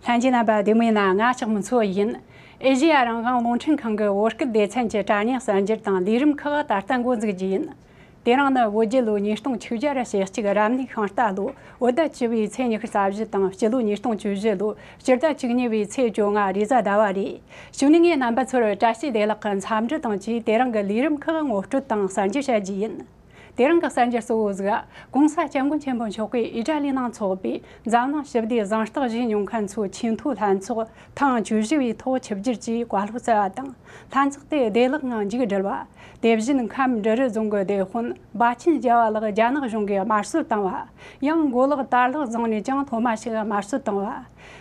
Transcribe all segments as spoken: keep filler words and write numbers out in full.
ལྷན་རྒྱས་རྣམ་པ་བདེ་མོ་ཡིན་ན། ང་ལྕགས་མོ་མཚོ་ཡིན། ཨེ་ཤེ་ཡ་རང་དབང་རླུང་འཕྲིན་ཁང་གི་བོད་སྐད་སྡེ་ཚན་གྱི་དྲ་བརྙན་གསར་འགྱུར་དང་ལས་རིམ་ཁག་ད་ལྟ་འགོ་འཛུགས་རྒྱུ་ཡིན། དེ་རིང་ནི་བོད་རྒྱལ་ལོ་ཉིས་སྟོང་བཅུ་བརྒྱ་ར་ཞེ་གཅིག་རབ་གནས་ཤིང་རྟ་ལོ། བོད་ཟླ་བཅུ་བའི་ཚེས་ཉི་ཤུ་རྩ་བཞི་དང་། སྤྱི་ལོ་ཉིས་སྟོང་བཅུ་བཞི་ལོ་སྤྱི་ཟླ་བཅུ་གཉིས་པའི་ཚེས་བཅོ་ལྔ་རེས་གཟའ་ཟླ་བ་རེད། གཞུག་ནས་ངས་རྣམ་པ་ཚོར་བཀྲ་ཤིས་བདེ་ལེགས་ཀྱི་འཚམས་འདྲི་དང་བཅས་དེ་རིང་གི་ལས་རིམ་ཁག་ངོ་སྤྲོད་དང་གསར་འགྱུར་བཤད་རྒྱུ་ཡིན། དེ་རིང་གི་གསར་འགྱུར་གཙོ་བོ་ཟིག་གོང་ས་སྐྱབས་མགོན་ཆེན་པོ་མཆོག་གིས་ཨི་ཊ་ལི་ནང་འཚོགས་པའི་འཛམ་གླིང་ཞི་བདེའི་གཟེངས་རྟགས་བཞེས་མྱོང་མཁན་ཚོའི་ཆེས་མཐོའི་ལྷན་ཚོགས་ཐེངས་བཅུ་བཞི་བའི་ཐོག་ཆིབས་བསྒྱུར་གྱིས་བཀའ་སློབ་སྩལ་བ་དང་། ལྷན་ཚོགས་དེ་བདེ་བླགངང་མཇུག་བསྒྲིལ་བ། དེ་བཞིན་ཁམས་འབྲི་རུ་རྫོང་གི་སྡེ་དཔོན་འབའ་ཆེན་རྒྱལ་བ་ལགས་རྒྱ་ནག་གཞུང་གིས་དམར་གསོད་བཏང་བ། ཡང་མགོ་ལོག་དར་ལག་རྫོང་ནས་ཀྱང་སློབ་མ་ཞིག་དམར་གསོད་བཏང་བ།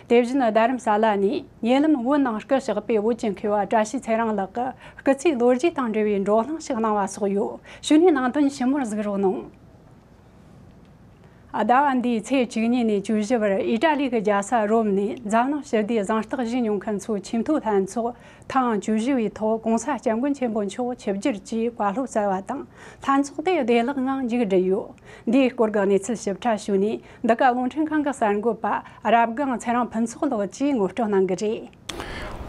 དེ་བཞིན་རྡ་རམ་ས་ལ་ནས་ཉེ་ལམ་བོད་ནང་སྐུ་གཤེགས་པའི་བོད་ཀྱི་མཁས་པ་བཀྲ་ཤིས་ཚེ་རིང་ལགས་ཀྱི་སྐུ་ཚེའི་ལོ་རྒྱུས་དང་འབྲེལ་བའི་བགྲོ་གླེང་ཞིག་གནང་བ་སོགས་ཡོད། གཞུག་ནས་ནང་དོན་ཞིབ་མོར་གཟིགས་རོགས་གནང་། ཟླ་བ་འདིའི་ཚེས་བཅུ་གཉིས་ནས་བཅུ་བཞི་བར་ཨི་ཊ་ལི་གི་རྒྱལ་ས་རོམ་ནས་འཛམ་གླིང་ཞི་བདེའི་གཟེངས་རྟགས་བཞེས་མྱོང་མཁན་ཚོའི་ཆེས་མཐོའི་ལྷན་ཚོགས་ཐེངས་བཅུ་བཞི་བའི་ཐོག་གོང་ས་སྐྱབས་མགོན་ཆེན་པོ་མཆོག་ཆིབས་བསྒྱུར་གྱིས་བཀའ་སློབ་སྩལ་བ་དང་། ལྷན་ཚོགས་དེ་བདེ་བླག་ངང་མཇུག་བསྒྲིལ་ཡོད། འདིའི་སྐོར་གྱི་གནས་ཚུལ་ཞིབ་ཕྲ་ཞུས་ནས། འདི་ག་རླུང་འཕྲིན་ཁང་གི་གསར་འགོད་པ་རབ་སྒང་ཚེ་རིང་ཕུན་ཚོགས་ལགས་ཀྱིས་ངོ་སྤྲོད་གནང་གི་རེད།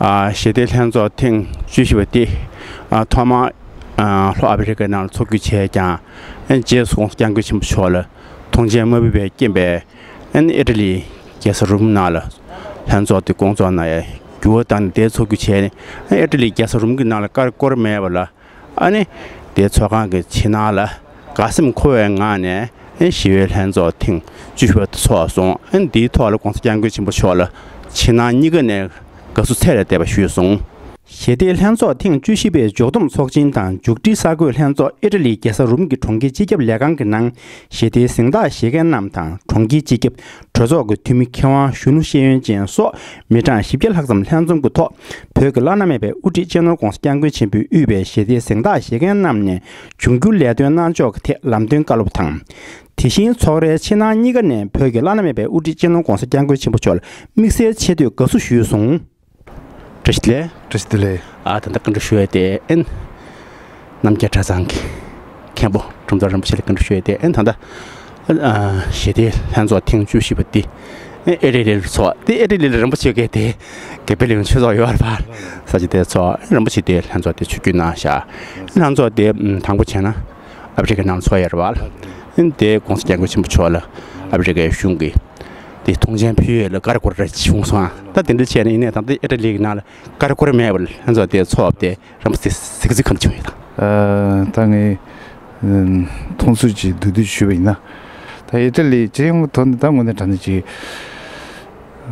ཨ། ཞི་བདེའི་ལྷན་ཚོགས་ཐེངས་བཅུ་བཞི་པ་དེ། ཨ། ཐོག་མར། ཨ། ལྷོ་ཨ་ཕི་རི་ཀའི་ནང་ལ་འཚོགས་རྒྱུ་བྱས་ཀྱང་། ཨ། རྗེས་སུ་གོང་ས་སྐྱབས་མགོན་ཆེན་པོ་མཆོག་ལ་ཐུགས་འགན་མ་ཕོད་པའི་རྐྱེན་པས། ཨ། ཨི་ཊ་ལིའི་རྒྱལ་ས་རོམ་ནང་ལ་ལྷན་ཚོགས་དེ་སྐོང་ཚོགས་གནང་ཡ་འགྱུར་བ་བཏང་ནས། དེ་འཚོགས་རྒྱུ་བྱས་ནས། ཨ། ཨི་ཊ་ལིའི་རྒྱལ་ས་རོམ་གྱི་ནང་ལ་ཀ་རེ་སྐོར་མེད་པ་ལ། ཨ་ནི་དེ་ཚོགས་ཁང་གི་ཕྱི་ནང་ལ་དགའ་སེམས་འཁོལ་བའི་ངང་ནས། ཨེ། ཞི་བའི་ལྷན་ཚོགས་ཐེངས་བཅུ་བཞི་པ་ཚོགས་སོང་། ཨེ། འདིའི་ཐོག་ལ་གོང་ས་སྐྱབས་མགོན་ཆེན་པོ་མཆོག་ལ་ཕྱི་ནང་གཉིས་ཀ་ནས་དགའ་བསུ་ཚད་ལས་འདས་པ་ཞུས་སོང་། ཞི་བདེའི་ལྷན་ཚོགས་ཐེངས་བཅུ་བཞི་པའི་མཇུག་བསྡོམས་ཚོགས་ཆེན་དང་མཇུག་སྒྲིལ་གསར་འགོད་ལྷན་ཚོགས་ཨི་ཊ་ལིའི་རྒྱལ་ས་རོམ་གྱི་གྲོང་ཁྱེར་སྤྱི་ཁྱབ་ལས་ཁང་གི་ནང་། ཞི་བདེའི་གཟེངས་རྟགས་བཞེས་མཁན་རྣམས་དང་། གྲོང་ཁྱེར་སྤྱི་ཁྱབ། གྲོས་ཚོགས་ཀྱི་འཐུས་མི། མཁས་དབང་། གཞོན་ནུ་ཤེས་ཡོན་ཅན་སོགས་མི་གྲངས་བཞི་བརྒྱ་ལྷག་ཙམ་ལྷན་འཛོམས་ཀྱི་ཐོག་བོད་ཀྱི་བླ་ན་མེད་པའི་དབུ་ཁྲིད་སྤྱི་ནོར་༧གོང་ས་༧སྐྱབས་མགོན་ཆེན་པོས་དབུས་པའི་ཞི་བདེའི་གཟེངས་རྟགས་བཞེས་མཁན་རྣམས་ནས་འབྱུང་འགྱུར་ལས་དོན་གནང་ཕྱོགས་ཀྱི་ཐད་ལམ་སྟོན་བཀའ་སློབ་དང་། དེ་བཞིན་ཚོགས་རའི་ཕྱི་ནང་གཉིས་ཀ་ནས་བོད་ཀྱི་བླ་ན་མེད་པའི་དབུ་ཁྲིད་སྤྱི་ནོར་༧གོང་ས་༧སྐྱབས་མགོན་ཆེན་པོ་མཆོག་ལ་དམིགས་བསལ་ཆེ་བསྟོད་དགའ་བསུ་ཞུས་སོང་། བཀྲ་ཤིས་བདེ་ལེགས། བཀྲ་ཤིས་བདེ་ལེགས། ཨ། ད་ལྟ་བཀའ་འདྲི་ཞུ་ཡ་དེ། ཨེ། རྣམ་རྒྱལ་གྲྭ་ཚང་གི་མཁན་པོ་གྲུབ་རྟགས་རིན་པོ་ཆེ་ལ་བཀའ་འདྲི་ཞུ་ཡ་དེ། ཨེ། ད་ལྟ། ཨ། ཞི་བདེའི་ལྷན་ཚོགས་ཐེངས་བཅུ་བཞི་པ་འདི། ཨེ། ཨི་ཊ་ལི་ལ་ཚོགས། དེ་ཨི་ཊ་ལི་ལ་རིན་པོ་ཆེ་གིས་དེ་དགེ་འཕེལ་གླིང་ཆོས་ཚོགས་ཡོད་རེད་པ། ས་ཆ་དེར་ཚོགས། རིན་པོ་ཆེ་དེ་ལྷན་ཚོགས་དེ་ཆིབས་བསྒྱུར་གནང་བཞག་ལྷན་ཚོགས་དེ་དང་པོ་བྱས་ན་ཨ་ཕི་རི་ཀའི་ནང་ཚོགས་ཡོད་རེད་པ། དེ་༧གོང་ས་༧སྐྱབས་མགོན་ཆེན་པོ་མཆོག་ལ་ཨ་ཕི་རི་ཀའི་གཞུང་གིས་དེ་ཐུགས་འགན་ཕུལ་ཡས་ལ་ཀ་རེ་ཀོ་རེ་བྱུང་སོང་། ད་དེ་འདྲ་བྱས་ནས་ཡིན་ནའི་ད་ལྟ་ཨི་ཊ་ལི་གི་ནང་ལ་ཀ་རེ་ཀོ་རེ་མེད་པར་ལྷན་ཚོགས་དེ་ཚོགས་པ་དེ་རིན་པོ་ཆེ་གཟིགས་ཚུལ་ག་འདྲ་བྱུང་ཡོད་དམ། ཨ། ད་ངས་མཐོང་ཚུལ་ཅིག་བསྡུས་བསྡུས་ཞུས་པ་ཡིན་ན། ད་ཨི་ཊ་ལི་སྤྱི་ཡོངས་ཐོག་ནས་ད་དངོས་གནས་དྲང་གནས་ཅིག་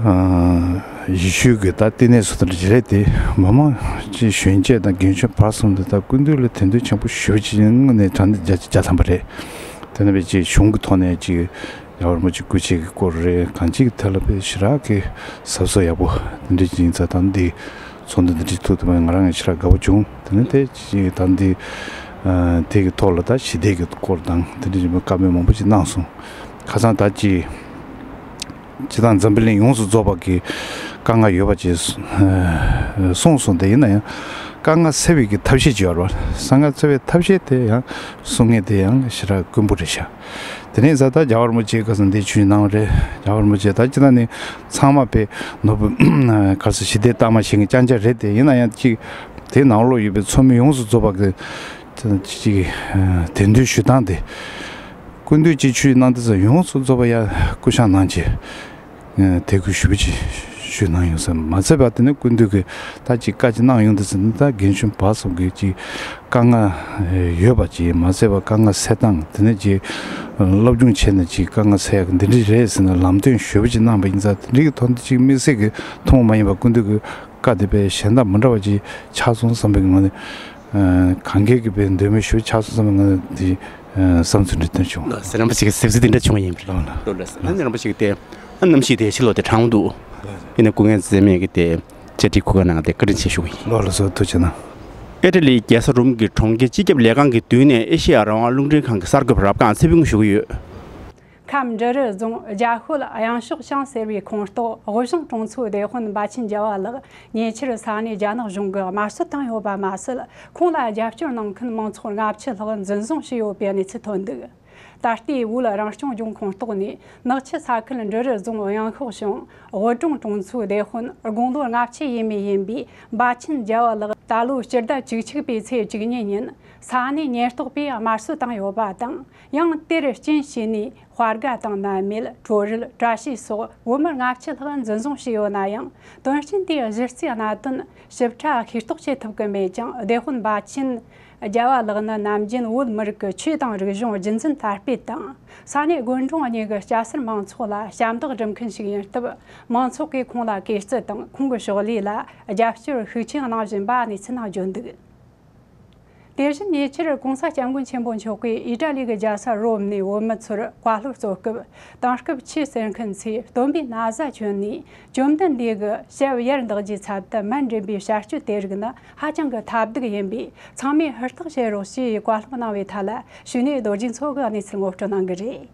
ཨ། ཡེ་ཤུ་གི་ད་བསྟི་གནས་སུ་དེ་འདྲ་ཅིག་རེད་དེ། མི་མང་ཅིག་གཞོན་སྐྱེས་དང་རྒན་གཞོན་བར་གསུམ་དུ་ད་སྐུ་མདུན་ལ་དད་འདུན་ཆེན་པོ་ཞེ་པོ་ཅིག་དངོས་གནས་དྲང་གནས་བརྒྱ་ཆ་བརྒྱ་ཐམ་པ་རེད། དེ་ནས་བས་ཅིག་གཞུང་གི་ཐོག་ནས་ཅིག་རྒྱལ་བ་རིན་པོ་ཆེ་སྐུ་མཆེད་ཀྱི་སྐོར་རེད། གང་ཅིའི་ཐད་ལ་དཔེ་ཞེ་དྲག་གི་གཟབ་གཟབ་ཡག་པོ་དེ་འདྲ་ཅིག་ཡིན་ཙང་། ད་འདི་ཚོགས་འདུ་འདི་འདྲ་ཅིག་ཐུག་ཐུབ་པ་ང་རང་ཡང་ཞེ་དྲག་དགའ་པོ་བྱུང་། དེ་ནས་དེ་ཅིག་ད་འདི་ཨ། དེ་གི་ཐོག་ལ་ད་ཞི་བདེ་གི་སྐོར་དང་དེ་འདྲ་ཅིག་བཀའ་མོལ་མང་པོ་ཅིག་གནང་སོང་། ཁ་སང་ད་ཅིག་སྤྱིར་བཏང་འཛམ་བུ་གླིང་ཡོངས་སུ་རྫོགས་པ་གི་དཀའ་ངལ་ཡོད་པ་ཅིག་གསུངས་སོང་། དེ་ཡིན་ན་ཡང་དཀའ་ངལ་སེལ་བའི་གི་ཐབས་ཤེས་ཅིག་ཡོད་རེད་པ། དཀའ་ངལ་སེལ་བའི་ཐབས་ཤེས་དེ་ཡང་གསུང་མཁན་དེ་ཡང་ཞེ་དྲག་དཀོན་པོ་རེད་ཤག་དེ་ནས་ད་ལྟ་རྒྱལ་བ་རིན་པོ་ཆེ་ཁ་སང་འདི་ཆིབས་བསྒྱུར་གནང་བ་རེད། རྒྱལ་བ་རིན་པོ་ཆེ་ད་སྤྱིར་བཏང་ནི་ཚང་མ་དཔེ་ནོར་བུ་ག་རེ་ཟེར་ཞི་བདེའི་རྟགས་མ་བཞེས་མཁན་རྐྱང་རྐྱང་རེད་དེ། ཡིན་ན་ཡང་ཅིག་དེའི་ནང་ལོགས་ཡོད་པའི་ཚོགས་མི་ཡོངས་སུ་རྫོགས་པ་གི་ཅིག་དད་འདུན་ཞུ་སྟངས་དེ། སྐུ་མདུན་གྱིས་ཆིབས་བསྒྱུར་གནང་དུས་ཙམ་ཡོངས་སུ་རྫོགས་པ་ཡར་སྐུ་བཞེངས་གནང་བྱས། ཨ། དད་གུས་ཞུ་བ་ཅིག་ཞུས་གནང་ཡོང་ས་མ་ཚད་པ། དེ་ནས་སྐུ་མདུན་གྱིས་ད་ཅིག་བཀའ་ཅིག་གནང་ཡོང་དུས་ཙམ་ནས། ད་རྒན་གཞོན་བར་གསུམ་གྱི་ཅིག་དཀའ་ངལ་ཡོད་པ་ཅིག་མ་ཚད་པ། དཀའ་ངལ་སེལ་སྟངས་དེ་ནས་ཅིག་སློབ་སྦྱོང་བྱས་ནས་ཅིག་དཀའ་ངལ་སེལ་ཡག་འདི་འདྲ་རེད་ཟེར་ནས་ལམ་སྟོན་ཞུ་བ་ཅིག་གནང་བ་ཡིན་ཙང་། དེ་འདྲའི་གི་ཐོག་ནས་ཅིག་དམིགས་བསལ་གྱི་ཐུན་མོང་མ་ཡིན་པ་སྐུ་མདུན་གྱི་བཀའ་དེ་དཔེ་གཞན་དང་མི་འདྲ་བ་ཅིག་ཆགས་སོང་བསམ་པའི་ངང་ནས། ཨ། གང་གས་ཀྱི་དཔེ་འདོད་མོས་ཞུ་ཆགས་སོང་བསམ་པའི་ངང་ནས་དེ། ཨ། བསམ་ཚུལ་འདྲ་ཐོན་བྱུང་། ལགས་སོ། རིན་པོ་ཆེ་གི་གཟིགས་ཚུལ་དེ་འདྲ་བྱུང་བ་ཡིན་པ་རེད། ལགས་ལགས། ལགས་སོ། ཨ་ནི་རིན་པོ་ཆེ་གི་དེ། ཨ། གནམ་གཤིས་དེ་ཕྱི་ལོགས་དེ་གྲང་འདུག་ཡིན་ནའི་སྐུ་ངལ་འཛེམས་མེད་ཀྱི་དེ་བཅར་འདྲི་གུས་བཀའ་གནང་སྟེ་བཀའ་དྲིན་ཆེ་ཞུ་གི་ཡིན། ལགས་ལགས་སོ། ཐུགས་རྗེ་གནང་། ཨི་ཊ་ལིའི་རྒྱལ་ས་རོམ་གྱི་གྲོང་ཁྱེར་སྤྱི་ཁྱབ་ལས་ཁང་གི་མདུན་ནས་ཨེ་ཤེ་ཡ་རང་དབང་རླུང་འཕྲིན་ཁང་གི་གསར་འགོད་པ་རབ་སྒང་ཚེ་ཕུན་ཞུ་གི་ཡོད། ཁམས་འབྲི་རུ་རྫོང་རྒྱ་ཤོད་གཡང་ཕྱོགས་ཤང་ཟེར་བའི་ཁོངས་གཏོགས་དབུ་བཞེངས་གྲོང་ཚོའི་སྡེ་དཔོན་འབའ་ཆེན་རྒྱལ་བ་ལགས་ཉེ་ཆར་ས་གནས་རྒྱ་ནག་གཞུང་གིས་དམར་གསོད་བཏང་ཡོད་པ་མ་ཟད། ཁོང་ལ་རྒྱབ་སྐྱོར་གནང་མཁན་མང་ཚོགས་ལྔ་བཅུ་ལྷག་འཛིན་བཟུང་བྱས་ཡོད་པའི་གནས་ཚུལ་ཐོན་འདུག་ད་ལྟའི་བོད་རང་སྐྱོང་ལྗོངས་ཁོངས་གཏོགས་ནས་ནག་ཆུ་ས་ཁུལ་འབྲི་རུ་རྫོང་གཡང་ཤོད་ཤང་དབུ་གྲོང་གྲོང་ཚོའི་སྡེ་དཔོན་དགུང་ལོ་ལྔ་བཅུ་ཡས་མས་ཡིན་པའི་འབའ་ཆེན་རྒྱལ་བ་ལགས་ད་ལོའི་སྤྱི་ཟླ་བཅུ་གཅིག་པའི་ཚེས་བཅུ་གཉིས་ཉིན་ས་གནས་ཉེན་རྟོག་པས་དམར་གསོད་བཏང་ཡོད་པ་དང་། ཡང་དེར་རྐྱེན་བྱས་ནས་དཔའ་རྒོད་དང་ནད་མེད། བྲོ་རིལ། བཀྲ་ཤིས་སོགས་བོད་མི་ལྔ་བཅུ་ལྷག་འཛིན་བཟུང་བྱས་ཡོད་ན་ཡང་། དོན་རྐྱེན་དེའི་གཞི་རྩའི་གནད་དོན་ཞིབ་ཕྲ་ཤེས་རྟོགས་བྱེད་ཐུབ་ཀྱི་མེད་ཅིང་། སྡེ་དཔོན་འབའ་ཆེན་རྒྱལ་བ་ལགས་ནི་ནམ་རྒྱུན་བོད་མི་རིགས་ཀྱི་ཆོས་དང་རིག་གཞུང་རྒྱུན་འཛིན་དར་སྤེལ་དང་། ས་གནས་དགོན་གྲོང་གཉིས་ཀྱི་སྐྱ་སེར་མང་ཚོགས་ལ་ཞབས་འདེགས་སྒྲུབ་མཁན་ཞིག་ཡིན་སྟབས། མང་ཚོགས་ཀྱིས་ཁོང་ལ་གུས་བརྩི་དང་ཁོང་གི་ཕྱོགས་ལས་ལ་རྒྱབ་སྐྱོར་ཤུགས་ཆེན་གནང་བཞིན་པ་གནས་ཚུལ་ནང་བརྗོད་འདུག་དེ་བཞིན་ཉེ་ཆར་༸གོང་ས་༸སྐྱབས་མགོན་ཆེན་པོ་མཆོག་གིས་ཨི་ཊ་ལི་གི་རྒྱལ་ས་རོམ་ནས་བོད་མི་ཚོར་བཀའ་སློབ་སྩལ་སྐབས། དེང་སྐབས་ཆོས་ཟེར་མཁན་ཚོས་སྟོན་པའི་ན་བཟའ་གྱོན་ནས་བཅོམ་ལྡན་འདས་ཀྱི་ཞབས་ཡར་འདེགས་རྒྱུའི་ཚབ་ཏུ་མར་འདྲེན་པའི་བྱ་སྤྱོད་དེ་རིགས་ནི་ཧ་ཅང་གི་ཐབས་སྡུག་ཡིན་པས། ཚང་མས་ཧུར་ཐག་བྱེད་རོགས་ཞེས་བཀའ་སློབ་གནང་བའི་ཐད་ལ་ཞུས་ནས་རྡོ་རྗེ་མཚོ་གིས་གནས་ཚུལ་ངོ་སྤྲོད་གནང་གི་རེད།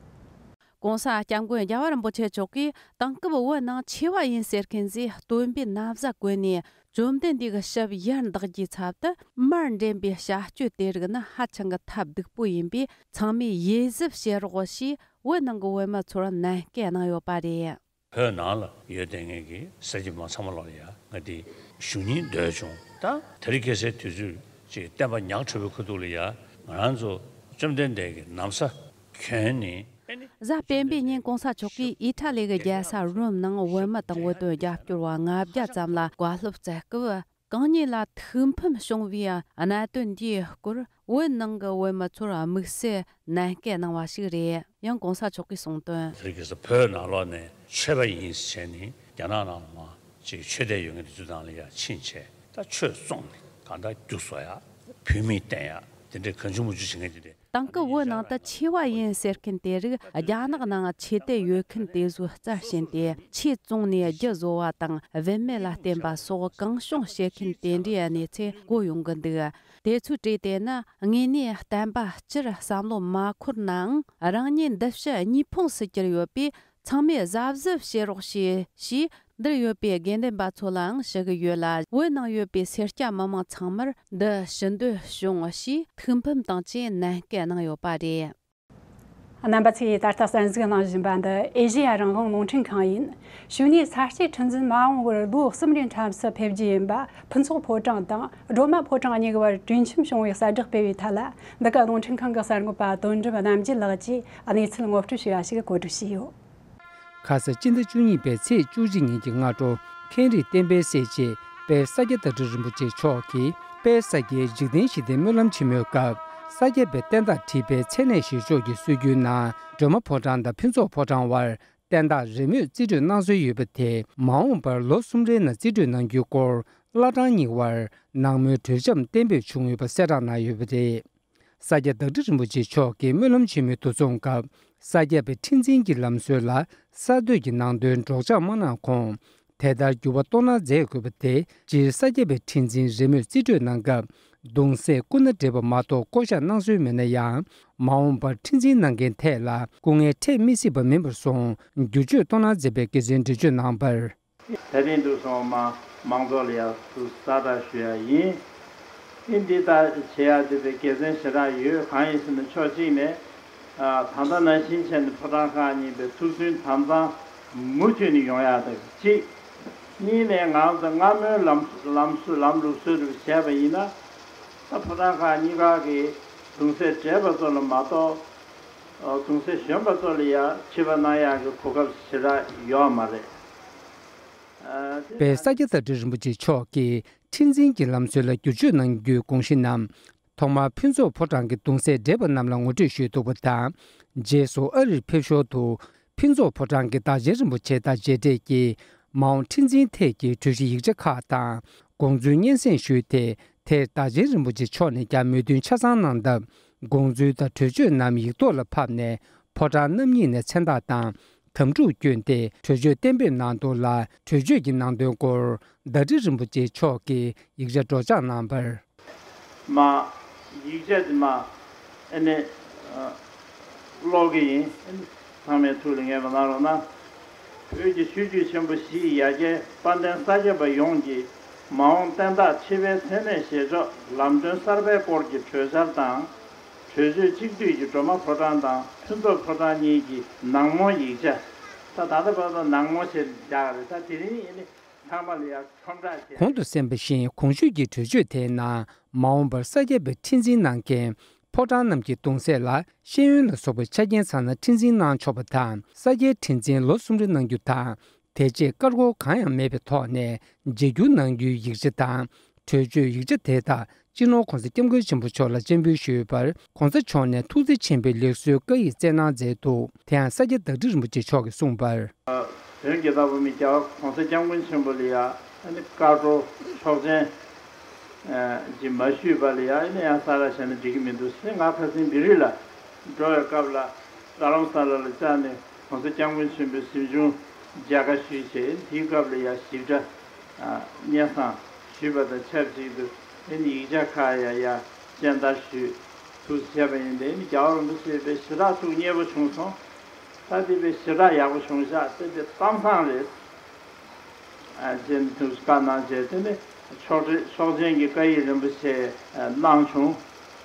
༸གོང་ས་༸སྐྱབས་མགོན་རྒྱལ་བ་རིན་པོ་ཆེ་མཆོག་གིས་དེང་སྐབས་བོད་ནང་ཆོས་པ་ཡིན་ཟེར་མཁན་ཚོས་སྟོན་པའི་ན་བཟའ་གོན་ནས་བཅོམ་ལྡན་འདས་ཀྱི་ཞབས་ཡར་འདེགས་རྒྱུའི་ཚབ་ཏུ་མར་འདྲེན་པའི་བྱ་སྤྱོད་དེ་རིགས་ནི་ཧ་ཅང་གི་ཐབས་སྡུག་པོ་ཡིན་པས། ཚང་མས་ཡིད་གཟབ་བྱེད་རོགས་ཞེས་བོད་ནང་གི་བོད་མི་ཚོར་ནན་སྐུལ་གནང་ཡོད་པ་རེད། བོད་ནང་ལ་ཡོད་བསྡད་མཁན་གྱི་སེར་སྐྱ་མི་མང་ཚང་མ་ལོག་ལ་ཡ་ང་འདི་ཞུ་སྙིང་འདོད་བྱུང་། ད་དེ་རིང་ཁ་སང་དུས་ཚོད་ཅིག་བསྟན་པ་ཉག་ཕྲ་བོའི་ཁ་ཐུག་ལ་ཡ་ང་རང་ཚོ་བཅོམ་ལྡན་འདས་ཀྱི་ན་བཟའ་གྱོན་ནས། གཟའ་སྤེན་པའི་ཉིན་༸གོང་ས་མཆོག་གིས་ཨི་ཊ་ལི་གི་རྒྱལ་ས་རོམ་ནང་བོད་མི་དང་བོད་དོན་རྒྱབ་སྐྱོར་བ་ལྔ་བརྒྱ་ཙམ་ལ་བཀའ་སློབ་སྩལ་སྐབས། གང་ཉིད་ལ་ཐུགས་ཕམ་བྱུང་བའི་གནད་དོན་འདིའི་སྐོར་བོད་ནང་གི་བོད་མི་ཚོར་དམིགས་བསལ་ནན་སྐུལ་གནང་བ་ཞིག་རེད། ཡང་༸གོང་ས་མཆོག་གིས་གསུངས་དོན། དེ་རིང་ཁ་སང་བོད་ནང་ལོགས་ནས་ཆོས་པ་ཡིན་ཟེར་བྱས་ནས་རྒྱ་ནག་ནང་ལ་མར་ཅིག་ཆོས་དད་ཡོད་མཁན་དེ་ཚོའི་ནང་ལ་ཡ་ཕྱིན་བྱས། ད་ཆོས་བཙོང་ནས་གང་ལྟར་རྒྱུ་བཟོ་ཡ། བུད་མེད་བསྟེན་ཡ། དེ་འདྲའི་གང་བྱུང་མང་བྱུང་བྱེད་མཁན་དེ་འདྲ། དེང་སྐབས་བོད་ནང་དུ་ཆོས་པ་ཡིན་ཟེར་མཁན་དེ་རིགས་རྒྱ་ནག་ནང་ཆོས་དད་ཡོད་མཁན་དེ་ཚོའི་རྩར་ཕྱིན་ཏེ། ཆོས་བཙོང་ནས་རྒྱུ་བཟོ་བ་དང་བུད་མེད་ལ་བསྟེན་པ་སོགས་གང་བྱུང་བྱེད་མཁན་དེ་འདྲའི་གནས་ཚུལ་གོ་ཡོང་གི་འདུག་དེ་ཚོའི་གྲས་དེ་ནི་དངོས་གནས་བསྟན་པ་སྤྱིར་བསམ་བློ་མ་འཁོར་ནའང་། རང་ཉིད་འདི་ཕྱི་གཉིས་ཕུང་སུ་གྱུར་ཡོད་པས། ཚང་མས་གཟབ་གཟབ་བྱེད་རོགས་ཞེས་ཞུས། འདིར་ཡོད་པའི་དགེ་འདུན་པ་ཚོ་ལའང་ཞུ་གི་ཡོད་ལ། བོད་ནང་ཡོད་པའི་སེར་སྐྱ་མི་མང་ཚང་མར་འདི་ཞུ་འདོད་བྱུང་ཞེས་ཐུགས་ཕམ་དང་བཅས་ནན་སྐུལ་གནང་ཡོད་པ་རེད། རྣམ་པ་ཚོས་ད་ལྟ་གསན་གཟིགས་གནང་བཞིན་པ་འདི་ཨེ་ཤེ་ཡ་རང་དབང་རླུང་འཕྲིན་ཁང་ཡིན། ཞུ་ནས་ས་སྐྱེས་ཁྲི་འཛིན་མ་འོངས་པར་ལོ་གསུམ་རིང་འཁྲབ་སར་ཕེབས་རྒྱུ་ཡིན་པ་ཕུན་ཚོགས་ཕོ་བྲང་དང་སྒྲོལ་མ་ཕོ་བྲང་གཉིས་ཀྱི་བར་གྲོས་འཆམ་བྱུང་བའི་གསལ་བསྒྲགས་སྤེལ་བའི་ཐད་ལ། འདི་ག་རླུང་འཕྲིན་ཁང་གི་གསར་འགོད་པ་དོན་གྲུབ་རྣམ་རྒྱལ་ལགས་ཀྱིས་གནས་ཚུལ་ངོ་སྤྲོད་ཞུ་ཡ་ཞིག་གོ་སྒྲིག་བྱས་ཡོད། ཁ་ས་སྤྱི་ཟླ་བཅུ་གཉིས་པའི་ཚེས་བཅུ་གཅིག་ཉིན་གྱི་སྔ་དྲོ། མཁན་རིགས་བསྟན་པའི་སྲས་བཅས་དཔལ་ས་སྐྱ་བདག་ཁྲི་རིན་པོ་ཆེ་མཆོག་གིས་དཔལ་ས་སྐྱའི་འཇིག་རྟེན་ཞི་བདེའི་སྨོན་ལམ་ཆེན་མོའི་སྐབས། ས་སྐྱ་པའི་བསྟན་བདག་ཁྲི་པའི་མཚན་གནས་བཞེས་ཕྱོགས་ཀྱི་སྲོལ་རྒྱུན་ནང་སྒྲོལ་མ་ཕོ་བྲང་དང་ཕུན་ཚོགས་ཕོ་བྲང་བར་བསྟན་བདག་རེས་མོས་རྩིས་སྤྲོད་གནང་སྲོལ་ཡོད་པ་དེ། མ་འོངས་པར་ལོ་གསུམ་རེའི་ནང་རྩིས་སྤྲོད་གནང་རྒྱུའི་སྐོར། བླ་བྲང་གཉིས་བར་ནང་མོལ་གྲོས་འཆམ་གཏན་འབེབས་བྱུང་ཡོད་པ་གསལ་བསྒྲགས་གནང་ཡོད་པ་རེད། ས་སྐྱ་བདག་ཁྲི་རིན་པོ་ཆེ་མཆོག་གི་སྨོན་ལམ་ཆེན་མོའི་འདུ་འཛོམས་སྐབས། ས་སྐྱ་པའི་ཁྲི་འཛིན་གྱི་ལམ་སྲོལ་ལ་གསར་གཏོད་ཀྱི་ནང་དོན་སྒྲོག་སྦྱང་མ་གནང་གོང་། དེ་ལྟར་འགྱུར་བ་གཏོང་གནང་མཛད་དགོས་པ་དེ། སྤྱིར་ས་སྐྱ་པའི་ཁྲི་འཛིན་རེས་མོས་རྩིས་སྤྲོད་གནང་སྐབས། གདུང་སྲས་སྐུ་ན་བགྲེས་པ་མ་གཏོགས་བསྐོ་གཞག་གནང་སྲོལ་མེད་ན་ཡང་། མ་འོངས་པར་ཁྲི་འཛིན་གནང་མཁན་ཐད་ལ་སྐུ་ངལ་འཕྲད་མི་སྲིད་པ་མིན་པར་སོང་། བསྒྱུར་བཅོས་གཏོང་གནང་མཛད་པའི་དགེ་མཚན་འགྲེལ་བརྗོད་གནང་བར། ད་རིང་འདུག་སོང་མ་མང་ཚོགས་ལ་ཡང་ཐུགས་གསལ་བསྒྲགས་ཞུ་ཡ་ཡིན། ཨིན་འདི་ལྟར་བྱེད་ཡ་འདི་པའི་དགེ་མཚན་ཞེ་དྲག་ཡོད། གང་ཡིན་ཟེར་ན་ཕྱོགས་གཅིག་ནས། ཨ། ད་ལྟ་ནང་བཞིན་བྱས་ནས་ཕོ་བྲང་ཁག་གཉིས་པའི་ཐུགས་མཐུན་དམ་གཙང་མུ་མཐུད་ནས་ཡོང་ཡ་དང་གཅིག་གཉིས་ནས་ང་ཚོ་སྔ་མོའི་ལམ་ལམ་སྲོལ་ལམ་ལུགས་སྲོལ་དུ་བྱས་པ་ཡིན་ན། ད་ཕོ་བྲང་ཁག་གཉིས་ཀ་གི་གདུང་སྲས་བགྲེས་པ་ཚོ་ལ་མ་གཏོགས། ཨ། གདུང་སྲས་གཞོན་པ་ཚོ་ལ་ཡང་ཁྲི་པ་གནང་ཡག་གི་གོ་སྐབས་ཞེ་དྲག་ཡོད་མ་རེད། ཨ། དེ་པའི་ས་སྐྱ་བདག་ཁྲི་རིན་པོ་ཆེ་མཆོག་གིས་ཁྲི་འཛིན་གྱི་ལམ་སྲོལ་ལ་བསྒྱུར་བཅོས་གནང་རྒྱུའི་དགོངས་གཞི་རྣམས། ཐོག་མར་ཕུན་ཚོགས་ཕོ་བྲང་གི་གདུང་སྲས་བགྲེས་པ་རྣམས་ལ་ངོ་སྤྲོད་ཞུས་འདུག་པ་དང་། རྗེས་སུ་ཨ་རིར་ཕེབས་ཞོར་དུ། ཕུན་ཚོགས་ཕོ་བྲང་གི་བདག་ཆེན་རིན་པོ་ཆེ་དང་མཇལ་འཕྲད་ཀྱིས། མ་འོངས་ཁྲི་འཛིན་ཐད་ཀྱི་གྲོས་གཞི་ཡིག་ཆ་ཁག་དང་། དགོངས་ཚུལ་སྙན་སེང་ཞུས་ཏེ། དེར་བདག་ཆེན་རིན་པོ་ཆེ་མཆོག་ནས་ཀྱང་མོས་མཐུན་ཆ་ཚང་གནང་སྟབས། དགོངས་ཚུལ་དང་གྲོས་ཆོད་རྣམས་ཡིག་ཐོག་ལ་ཕབ་ནས། ཕོ་བྲང་རྣམ་གཉིས་ནས་མཚན་རྟགས་དང་། དམ་ཕྲུག་བསྐྱོན་ཏེ། གྲོས་ཆོད་གཏན་འབེབས་གནང་འདུག་ལ། གྲོས་ཆོད་ཀྱི་ནང་དོན་སྐོར། བདག་ཁྲི་རིན་པོ་ཆེ་མཆོག་གིས་ཡིག་ཆ་སྒྲོག་སྦྱང་གནང་བར། མ། ཡིག་ཆ་དེ་མ། ཨ་ནི། ཨ། ཀློག་གི་ཡིན། ཨ་ནི། ཚང་མས་ཐུགས་ལ་ངེས་པ་གནང་རོགས་གནང་། བོད་ཀྱི་ཆོས་བརྒྱུད་ཆེན་པོ་བཞི་ཡི་ཡ་གྱལ་དཔལ་ལྡན་ས་སྐྱ་པ་ཡོངས་ཀྱིས་མ་འོངས་བསྟན་བདག་འཆི་བའི་མཚན་གནས་བཞེས་ཕྱོགས་ལམ་སྟོན་གསར་པའི་སྐོར་གྱི་གྲོས་འཆར་དང་། གྲོས་ཆོད་གཅིག་སྡུད་ཀྱི་སྒྲོལ་མ་ཕོ་བྲང་དང་ཕུན་ཚོགས་ཕོ་བྲང་གཉིས་ཀྱི་ནང་མོལ་ཡིག་ཆ། ད་ད་ལྟ་བར་དུ་ནང་མོལ་ཞེས་བཞག་རེད། ད་དེ་རིང་ཨེ་ནི་ཚང་མ་ལ་ཡང་ཁྱབ་བསྒྲགས་བྱས། གོང་དུ་གསན་པ་བཞིན་གོང་ཞུས་ཀྱི་གྲོས་ཆོད་དེའི་ནང་མ་འོངས་པར་ས་སྐྱ་པའི་ཁྲི་འཛིན་གནང་མཁན་ཕོ་བྲང་རྣམས་ཀྱི་གདུང་སྲས་ལ་ཤེས་ཡོན་ལ་སོགས་པའི་ཆ་རྐྱེན་ཚང་ན་ཁྲི་འཛིན་གནང་ཆོག་པ་དང་། ས་སྐྱའི་ཁྲི་འཛིན་ལོ་གསུམ་རེ་གནང་རྒྱུ་དང་། དེ་རྗེས་ཀ་རོ་གང་ཡང་མེད་པའི་ཐོག་ནས་བརྗེ་བསྒྱུར་གནང་རྒྱུའི་ཡིག་ཆ་དང་། གྲོས་ཆོད་ཡིག་ཆ་དེ་དག་སྤྱི་ནོར་༧གོང་ས་༧སྐྱབས་མགོན་ཆེན་པོ་མཆོག་ལ་སྤྱན་འབུལ་ཞུས་པར། ༧གོང་ས་མཆོག་ནས་ཐུགས་བརྩེ་ཆེན་པོས་ལེགས་གསོལ་བཀའ་ཡིག་སྩལ་གནང་མཛད་འདུག་དེ་ཡང་ས་སྐྱ་བདག་ཁྲི་རིན་པོ་ཆེ་མཆོག་གིས་གསུངས་པར། བོན་གྱི་བདག་པོ་མི་རྒྱལ་བ་༧གོང་ས་༧སྐྱབས་མགོན་ཆེན་པོ་ལ་ཡ་ཨ་ནི་བཀའ་བགྲོ་ཆོག་མཆན་ཨ་ཅིག་མ་ཞུས་པ་ལ་ཡ་ཨ་ནི་ཡང་ས་ར་བྱས་ན་འགྲིག་གི་མི་འདུག་ཟེར། ང་ཁ་སང་བི་རི་ལ་འགྲོ་བའི་སྐབས་ལ་རྡ་རམ་ས་ལ་ལ་བཅར་ནས་༧གོང་ས་༧སྐྱབས་མགོན་ཆེན་པོའི་གཟིམ་ཆུང་མཇལ་ཁ་ཞུས་བྱས། དེའི་སྐབས་ལ་ཡ་ཞིབ་ཕྲ་ཨ་སྙན་སེང་ཞུས་པ་དང་ཆབས་ཅིག་ཏུ་ཨ་ནི་ཡིག་ཆ་ཁག་ཡ་ཡ་སྤྱན་བསྟར་ཞུས། ཐུགས་རྗེ་ཆེ་བ་ཡིན། དེ་ནི་རྒྱལ་བ་རིན་པོ་ཆེ་པའི་ཞེ་དྲག་ཐུགས་མཉེས་པོ་བྱུང་སོང་། ད་དེ་པའི་ཞེ་དྲག་ཡག་པོ་བྱུང་ཤག་དེ་དེ་གཏམ་བཟང་རེད། ཨ་ཅེན་དུ་བཀའ་གནང་བྱས། དེ་ནི་ཆོག་ཆོག་མཆན་གྱི་བཀའ་ཡིག་རིན་པོ་ཆེ་གནང་བྱུང་།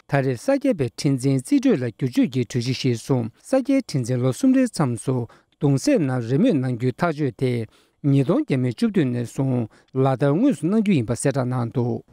ད་རེས་ས་སྐྱ་པའི་ཁྲི་འཛིན་རྩིས་སྤྲོད་ལ་བསྒྱུར་བཅོས་ཀྱི་གྲོས་གཞི་གཞིར་བཟུང་ས་སྐྱའི་ཁྲི་འཛིན་ལོ་གསུམ་རེའི་མཚམས་སུ་གདུང་སྲས་རྣམས་རེས་མོས་གནང་རྒྱུའི་ཐག་གཅོད་དེ། ཉིས་སྟོང་བརྒྱ་མེད་བཅུ་བདུན་ནས་བཟུང་ལག་བསྟར་དངོས་སུ་གནང་རྒྱུ་ཡིན་པ་གསལ་བསྒྲགས་གནང་འདུག་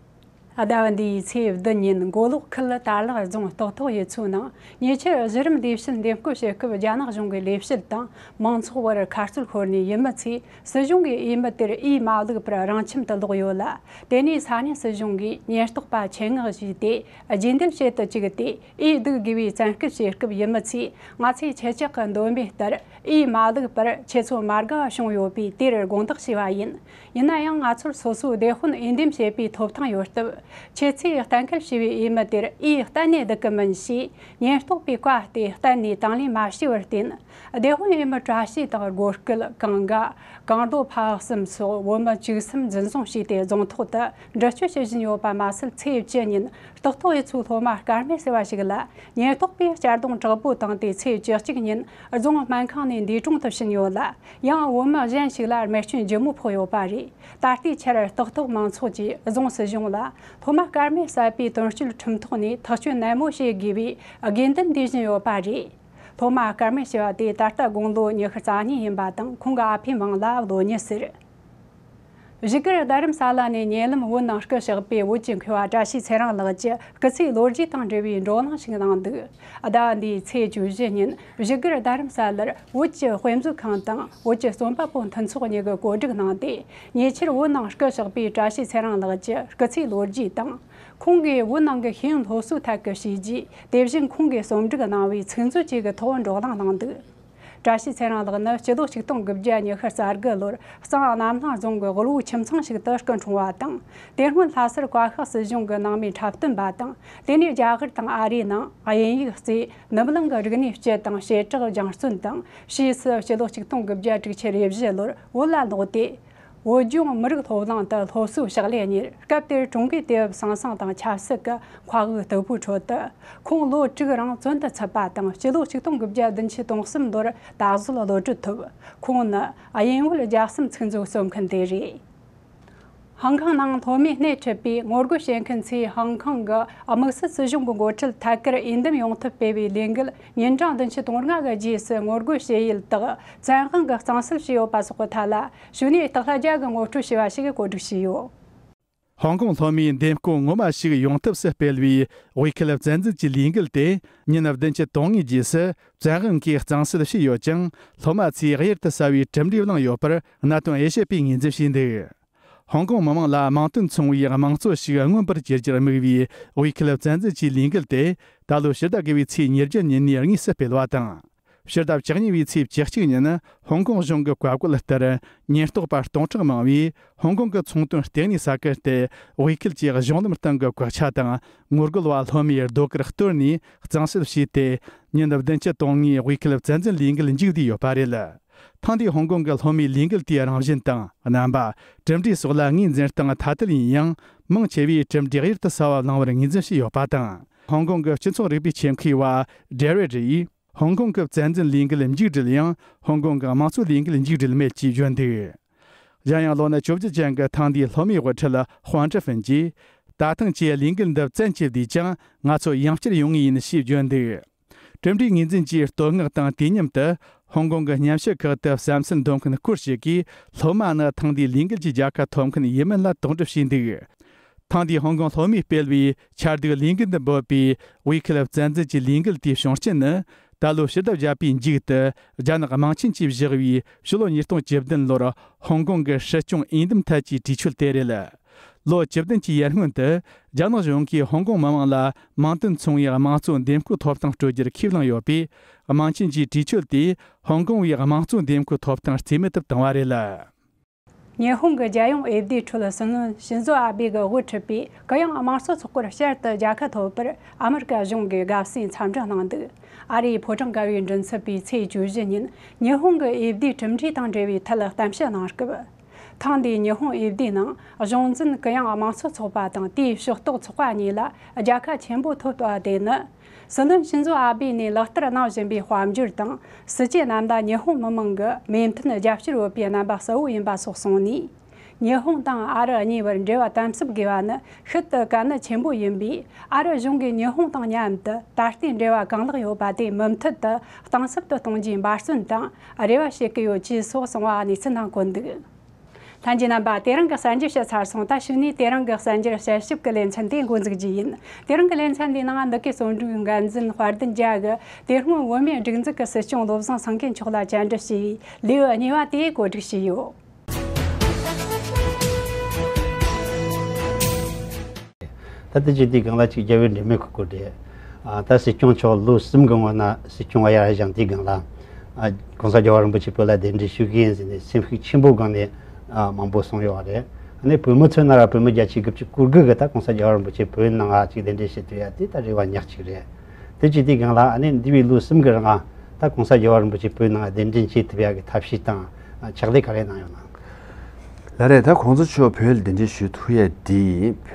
ཟླ་བ་འདིའི་ཚེས་བདུན་ཉིན་མགོ་ལོག་ཁུལ་དར་ལག་རྫོང་སྟག་ཐོག་ཡུལ་ཚོའི་ནང་ཉེ་ཆར་གཞི་རིམ་ལས་བྱེད་འདེམས་བསྐོ་བྱེད་སྐབས་རྒྱ་ནག་གཞུང་གི་ལས་བྱེད་དང་མང་ཚོགས་བར་ཁ་རྩོད་ཤོར་ནས་ཡུལ་མི་ཚོས་སྲིད་གཞུང་གིས་འོས་མི་དེར་འོས་མ་བླུགས་པར་རང་ཁྱིམ་དུ་ལོག་ཡོད་ལ། དེ་ནས་ས་གནས་སྲིད་གཞུང་གིས་ཉེན་རྟོག་པ་ཆེད་མངགས་བྱས་ཏེ་རྗེས་འདེད་བྱེད་དུ་བཅུག་སྟེ་འོས་ལྡུག་དགོས་པའི་བཙན་སྐུལ་བྱེད་སྐབས་ཡུལ་མི་ཚོས་ང་ཚོས་ཁྱེད་ཅག་གི་འདོད་མོས་ལྟར་འོས་མ་བླུགས་པར་ཁྱེད་ཚོ་མ་དགའ་བ་བྱུང་ཡོད་པས་དེར་དགོངས་དག་ཞུས་པ་ཡིན། ཡིན་ན་ཡང་ང་ཚོར་སོ་སོའི་སྡེ་དཔོན་འོས་འདེམས་བྱེད་པའི་ཐོབ་ཐང་ཡོད་སྟབས། ཁྱེད་ཚོས་གཏན་འཁེལ་བྱས་པའི་འོས་མི་དེར་འོས་གཏན་ནས་བསྡུ་གི་མིན་ཞེས་ཉེན་རྟོག་པས་བཀའ་སྟེ་གཏན་ནས་དང་ལེན་མ་བྱས་པར་བརྟེན། སྡེ་དཔོན་འོས་མི་བཀྲ་ཤིས་དང་སྒོ་སྐལ་གངས་དགའ། གངས་རྡོ་ཕ་གསུམ་སོགས་བོད་མི་བཅུ་གསུམ་འཛིན་བཟུང་བྱས་ཏེ་རྫོང་ཐོག་ཏུ་འདྲི་གཅོད་བྱེད་བཞིན་ཡོད་པ་མ་ཟད། ཚེས་བཅུ་ཉིན་སྟག་ཐོག་ཡུལ་ཚོའི་སློབ་མ་སྐར་མེད་ཟེར་བ་ཞིག་ལ་ཉེན་རྟོག་པས་གཅར་རྡུང་དྲག་པོ་བཏང་སྟེ། ཚེས་བཅུ་གཅིག་ཉིན་རྫོང་སྨན་ཁང་ནས་འདས་གྲོངས་སུ་ཕྱིན་ཡོད་ལ། ཡང་བོད་མི་གཞན་ཞིག་ལ་རྨས་སྐྱོན་ལྗིད་མོ་ཕོག་ཡོད་པ་རེད། ད་ལྟའི་ཆར་སྟག་ཐོག་མང་ཚོགས་ཀྱིས་རྫོང་སྲིད་གཞུང་ལ་སློབ་མ་སྐར་མེད་བསད་པའི་དོན་གཅོད་ཁྲིམས་ཐོག་ནས་ཐག་གཅོད་ནན་མོ་བྱེད་དགོས་པའི་དགོས་འདུན་འདོན་བཞིན་ཡོད་པ་རེད། སློབ་མ་སྐར་མ་ཞེས་པ་དེ་ད་ལྟ་དགུང་ལོ་ཉི་ཤུ་རྩ་གཉིས་ཡིན་པ་དང་། ཁོང་གི་ཨ་ཕའི་མིང་ལ་བློ་ཉི་ཟེར། བཞུགས་སྒར་རྡ་རམ་ས་ལ་ནས་ཉེ་ལམ་བོད་ནང་སྐུ་གཤེགས་པའི་བོད་ཀྱི་མཁས་པ་བཀྲ་ཤིས་ཚེ་རིང་ལགས་ཀྱི་སྐུ་ཚེའི་ལོ་རྒྱུས་དང་འབྲེལ་བའི་བགྲོ་གླེང་ཞིག་གནང་འདུག་ཟླ་བ་འདིའི་ཚེས་བཅུ་བཞི་ཉིན་བཞུགས་སྒར་རྡ་རམ་ས་ལར་བོད་ཀྱི་དཔེ་མཛོད་ཁང་དང་བོད་ཀྱི་རྩོམ་པ་པོ་མཐུན་ཚོགས་གཉིས་ཀྱིས་གོ་སྒྲིག་གནང་སྟེ། ཉེ་ཆར་བོད་ནང་སྐུ་གཤེགས་པའི་བཀྲ་ཤིས་ཚེ་རིང་ལགས་ཀྱི་སྐུ་ཚེའི་ལོ་རྒྱུས་དང་། ཁོང་གིས་བོད་ནང་གི་ཤེས་ཡོན་སློབ་གསོའི་ཐད་ཀྱི་བྱས་རྗེས། དེ་བཞིན་ཁོང་གིས་རྩོམ་སྒྲིག་གནང་བའི་ཚིག་མཛོད་བཅས་ཀྱི་ཐོག་བགྲོ་གླེང་གནང་འདུག་བཀྲ་ཤིས་ཚེ་རིང་ལགས་ནི་སྤྱི་ལོ་ཆིག་སྟོང་དགུ་བརྒྱ་ཉི་ཤུ་རྩ་དགུ་ལོར་གཙང་གནམ་སྣ་རྫོང་གི་དབུལ་བོའི་ཁྱིམ་ཚང་ཞིག་ཏུ་སྐུ་འཁྲུངས་པ་དང་། དེ་སྔོན་ལྷ་སར་བཀའ་ཤག་སྲིད་གཞུང་གི་ནང་མིའི་འཁྲབ་སྟོན་པ་དང་། དེ་ནས་རྒྱ་གར་དང་ཨ་རིའི་ནང་དབྱིན་ཡིག་གཙོས་ནུབ་གླིང་གི་རིག་གནས་སྤྱི་དང་བྱེ་བྲག་སྦྱང་བརྩོན་དང་། ཕྱིས་སུ་སྤྱི་ལོ་ཆིག་སྟོང་དགུ་བརྒྱ་དྲུག་ཅུ་རེ་བཞི་ལོར་བོད་ལ་ལོག་སྟེ། བོད་ལྗོངས་མི་རིགས་སློབ་གླིང་དུ་སློབ་གསོའི་ཕྱག་ལས་གཉེར། སྐབས་དེར་ཀྲུང་གོའི་དུས་བབ་ཟང་ཟིང་དང་ཆབ་སྲིད་ཀྱི་མཁའ་དབུགས་དོད་པོའི་ཁྲོད་དུ། ཁོང་ལོ་དྲུག་རིང་བཙོན་དུ་ཚུད་པ་དང་། སྤྱི་ལོ་ཆིག་སྟོང་དགུ་བརྒྱ་བདུན་ཅུ་དོན་གསུམ་ལོར་ད་གཟོད་གློད་གྲོལ་ཐོབ། ཁོང་ནི་དབྱིན་བོད་རྒྱལ་གསུམ་ཚིག་མཛོད་གཙོ་མཁན་དེ་རེད། ཧང་ཀང་ནང་སློབ་མས་སྣེ་ཁྲིད་པའི་ངོ་རྒོལ་བྱེད་མཁན་ཚོས་ཧང་ཀང་གི་དམིགས་བསལ་སྲིད་གཞུང་གི་འགོ་ཁྲིད་ཐད་ཀར་འོས་འདེམས་ཡོང་ཐབས་སྤེལ་བའི་ལས་འགུལ་ཉིན་གྲངས་བདུན་ཅུ་དོན་ལྔ་གི་རྗེས་སུ་ངོ་རྒོལ་བྱེད་ཡུལ་དག་བཙན་དབང་གིས་གཙང་སེལ་བྱས་ཡོད་པ་སོགས་ཀྱི་ཐད་ལ། གཞུག་ནས་སྟག་ལྷ་རྒྱལ་གྱིས་ངོ་སྤྲོད་བྱས་པ་ཞིག་གོ་སྒྲིག་བྱས་ཡོད། ཧོང་ཀོང་སློབ་མའི་འདེམས་བསྐོ་ངོ་མ་ཞིག་ཡོང་ཐབས་སུ་སྤེལ་བའི་དབུས་ཁུལ་བཙན་འཛུལ་གྱི་ལས་འགུལ་དེ་ཉིན་བདུན་ཅུ་དོན་ལྔའི་རྗེས་སུ་བཙན་དབང་གིས་གཙང་སེལ་བྱས་ཡོད་ཅིང་། སློབ་མ་ཚོས་གཡུར་དུ་ཟ་བའི་གྲུབ་འབྲས་བླངས་ཡོད་པར་གནད་དོན་དབྱེ་ཞིབ་པས་ངོས་འཛིན་བྱས་འདུག་ཧོང་ཀོང་མི་དམངས་ལ་མིང་དོན་མཚུངས་པའི་དམངས་གཙོ་ཞིག་མངོན་པར་གྱུར་རྒྱུར་དམིགས་པའི་དབུས་ཁུལ་བཙན་འཛུལ་གྱི་ལས་འགུལ་དེ་ད་ལོ་ཕྱི་ཟླ་དགུ་པའི་ཚེས་ཉེར་བརྒྱད་ཉིན་ནས་དངོས་སུ་སྤེལ་བ་དང་། ཕྱི་ཟླ་བཅུ་གཉིས་པའི་ཚེས་བཅུ་གཅིག་ཉིན་ཧོང་ཀོང་གཞུང་གི་བཀའ་བཀོད་ལྟར། ཉེན་རྟོག་པ་སྟོང་ཕྲག་མང་བས་ཧོང་ཀོང་གི་ཚོང་དོན་ལྟེ་གནས་ས་ཁུལ་དེ་དབུས་ཁུལ་གྱི་གཞུང་ལམ་སྟེང་གི་གོད་ཆག་དང་། ངོ་རྒོལ་བ་སློབ་མའི་སྡོད་གུར་གཏོར་ནས་གཙང་སེལ་བྱས་ཏེ། ཉིན་བདུན་ཅུ་དོན་ལྔའི་དབུས་ཁུལ་བཙན་འཛུལ་ལས་འགུལ་མཇུག་བསྡུས་ཡོད་པ་རེད། ཐེངས་འདིའི་ཧོང་ཀོང་གི་སློབ་མའི་ལས་འགུལ་དེའི་རང་བཞིན་དང་རྣམ་པ། གྲུབ་འབྲས་སོགས་ལ་ངོས་འཛིན་སྟངས་ཐ་དད་ཡིན་ཡང་། མང་ཆེ་བས་གྲུབ་འབྲས་གཡུར་དུ་ཟ་བ་བླངས་པར་ངོས་འཛིན་བྱས་ཡོད་པ་དང་། ཧོང་ཀོང་གི་སྤྱི་ཚོགས་རིག་པའི་ཆེད་མཁས་པ་ཌེ་རེ་ཌི་ཡིས། ཧོང་ཀོང་གི་བཙན་འཛུལ་ལས་འགུལ་མཇུག་སྒྲིལ་ཡང་ཧོང་ཀོང་གི་དམངས་གཙོ་ལས་འགུལ་མཇུག་སྒྲིལ་མེད་ཅེས་བརྗོད་འདུག། གཞན་ཡང་ལོ་ན་བཅོ་བརྒྱད་ཅན་གྱི་ཐེངས་འདིའི་སློབ་མའི་དབུ་ཁྲིད་ཧུང་ཀྲི་ཧྥིན་གྱིས། ད་ཐེངས་ཀྱི་ལས་འགུལ་འདི་བཙན་བྱས་བསྡུས་ཀྱང་ང་ཚོ་ཡང་བསྐྱར་ཡོང་ངེས་ཡིན་ཞེས་བརྗོད་འདུག། གྲུབ་འབྲས་ངོས་འཛིན་གྱིས་བསྟོད་བསྔགས་དང་དུས་མཉམ་དུ་ཧོང་ཀོང་གི་ཉམས་ཞིབ་ཁག་ཏུ་བསམ་ཚུལ་འདོན་མཁན་སྐོར་ཞིག་གིས་སློབ་མ་ནི་ཐེངས་འདིའི་ལས་འགུལ་གྱི་རྒྱལ་ཁ་ཐོབ་མཁན་ཡིན་མིན་ལ་དོགས་འདྲི་བྱས་འདུག། ཐེངས་འདིའི་ཧོང་ཀོང་སློབ་མས་སྤེལ་བའི་ཆ་སྡུག་ལས་འགུལ་འདི་འབོད་པའི་དབུས་ཁུལ་བཙན་འཛུལ་གྱི་ལས་འགུལ་དེའི་བྱུང་རྐྱེན་ནི། ད་ལོ་ཕྱི་ཟླ་བརྒྱད་པའི་མཇུག་ཏུ་རྒྱ་ནག་དམངས་ཆེན་གྱིས་བཞག་པའི་ཕྱི་ལོ་ཉིས་སྟོང་བཅུ་བདུན་ལོར་ཧོང་ཀོང་གི་སྲིད་སྐྱོང་འོས་འདེམས་ཐད་ཀྱི་གྲོས་ཆོད་དེ་རེད། ལོ་བཅུ་བདུན་གྱི་ཡར་སྔོན་དུ་རྒྱ་ནག་གཞུང་གིས་ཧོང་ཀོང་མི་དམངས་ལ་མིང་དོན་མཚུངས་པའི་དམངས་གཙོ་འདེམས་བསྐོའི་ཐོབ་ཐང་སྤྲོད་རྒྱུར་ཁས་བླངས་ཡོད་པས། དམངས་ཆེན་གྱི་གྲོས་ཆོད་དེས་ཧོང་ཀོང་བའི་དམངས་གཙོ་འདེམས་བསྐོའི་ཐོབ་ཐང་རྩིས་མེད་དུ་བཏང་བ་རེད། ཉི་ཧོང་གི་རྒྱལ་ཡོངས་འོས་བསྡུའི་ཁྲོད་སྲིད་བློན་ཤིན་ཛོ་ཨ་བྷེ་གི་དབུ་ཁྲིད་པའི་གུ་ཡངས་དམངས་གཙོ་ཚོགས་པར་བསྐྱར་དུ་རྒྱལ་ཁ་ཐོབ་པར་ཨ་མི་རི་ཀ་གཞུང་གིས་དགའ་བསུའི་འཚམས་འདྲི་གནང་འདུག། ཨ་རིའི་ཕོ་བྲང་དཀར་པོའི་མགྲིན་ཚབ་པས་ཚེས་བཅུ་བཞི་ཉིན་ཉི་ཧོང་གི་འོས་བསྡུའི་གྲུབ་འབྲས་དང་འབྲེལ་བའི་ཐད་གཏམ་བཤད་གནང་སྐབས། ཐེངས་འདིའི་ཉི་ཧོང་འོས་བསྡུའི་ནང་གཞུང་འཛིན་གུ་ཡངས་དམངས་གཙོ་ཚོགས་པ་དང་དེའི་ཕྱོགས་གཏོགས་ཚོགས་པ་གཉིས་ལ་རྒྱལ་ཁ་ཆེན་པོ་ཐོབ་པ་དེ་ནི། སྲིད་བློན་ཤིན་ཛོ་ཨ་བྷེ་ནས་ལག་བསྟར་གནང་བཞིན་པའི་དཔལ་འབྱོར་དང་སྲིད་ཇུས་རྣམས་ལ་ཉི་ཧོང་མི་མང་གི་མོས་མཐུན་རྒྱབ་སྐྱོར་ཡོད་པའི་རྣམ་པ་གསལ་བོ་ཡིན་པ་སོགས་གསུངས་ནས། ཉི་ཧོང་དང་ཨ་རི་གཉིས་བར་འབྲེལ་བ་དམ་ཟབ་དགོས་པ་ནི་ཤིན་ཏུ་གལ་གནད་ཆེན་པོ་ཡིན་པས། ཨ་རི་གཞུང་གིས་ཉི་ཧོང་དང་མཉམ་དུ་ད་ལྟའི་འབྲེལ་བ་གང་ལེགས་ཡོད་པ་དེ་མུ་མཐུད་དུ་གཏིང་ཟབ་ཏུ་གཏོང་རྒྱུའི་འབད་བརྩོན་དང་རེ་བ་བྱེད་ཀྱི་ཡོད་ཅེས་སོགས་གསུངས་པ་གནས་ཚུལ་ནང་འཁོད་འདུག། ལྷན་རྒྱས་རྣམ་པ། དེ་རིང་གི་གསར་འགྱུར་བཤད་ཚར་སོང་། ད་གཞུག་ནས་དེ་རིང་གི་གསར་འགྱུར་དཔྱད་ཞིབ་ཀྱི་ལེ་ཚན་དེ་འགོ་འཛུགས་རྒྱུ་ཡིན། དེ་རིང་གི་ལེ་ཚན་འདིའི་ནང་འདི་གའི་རྩོམ་སྒྲིག་འགན་འཛིན་དཔལ་ལྡན་རྒྱལ་གྱིས་དེ་སྔོན་བོད་མིའི་སྒྲིག་འཛུགས་ཀྱི་སྲིད་སྐྱོང་བློ་བཟང་སེང་གེ་མཆོག་ལ་བཅར་འདྲི་བྱས་པའི་ལེའུ་གཉིས་པ་དེ་གོ་སྒྲིག་བྱས་ཡོད། ད་ལྟ་ཅི་དེའི་སྒང་ལ་ཅིག་རྒྱལ་བའི་འབྲེལ་མོལ་གྱི་སྐོར་རེད། ཨ། ད་སྲིད་སྐྱོང་མཆོག་ལོ་གསུམ་གྱི་སྔོན་ན་སྲིད་སྐྱོང་བ་ཡར་བཞེངས་དུས་སྒང་ལ། ཨ། ༸གོང་ས་༸རྒྱལ་བ་རིན་པོ་ཆེ་བོད་ལ་གདན་འདྲེན་ཞུ་གི་ཡིན་ཟེར་ནས་སེམས་ཤུགས་ཆེན་པོ་སྒང་ནས། ཨ། མང་པོ་གསུངས་ཡོད་པ་རེད། ཨ་ནི་བོད་མི་ཚོའི་ནང་ལ་བོད་མི་བརྒྱ་ཆ་དགུ་བཅུ་གོ་དགུ་གིས་ད་༸གོང་ས་༸རྒྱལ་བ་རིན་པོ་ཆེ་བོད་ནང་ལ་ཅིག་གདན་འདྲེན་བྱེད་ཐུབ་ཡ་དེ་ད་རེ་བ་ཉག་གཅིག་རེད། དེ་བྱེད་དུས་སྒང་ལ་ཨ་ནི་འདས་པའི་ལོ་གསུམ་གྱི་རིང་ད་༸གོང་ས་༸རྒྱལ་བ་རིན་པོ་ཆེ་བོད་ནང་གདན་འདྲེན་བྱེད་ཐུབ་ཡ་གི་ཐབས་ཤེས་དང་ཕྱག་ལས་ག་རེ་གནང་ཡོད་ན། ལགས་རེད། ད་༸གོང་ས་མཆོག་བོད་ལ་གདན་འདྲེན་ཞུ་ཐུབ་ཡ་དེ་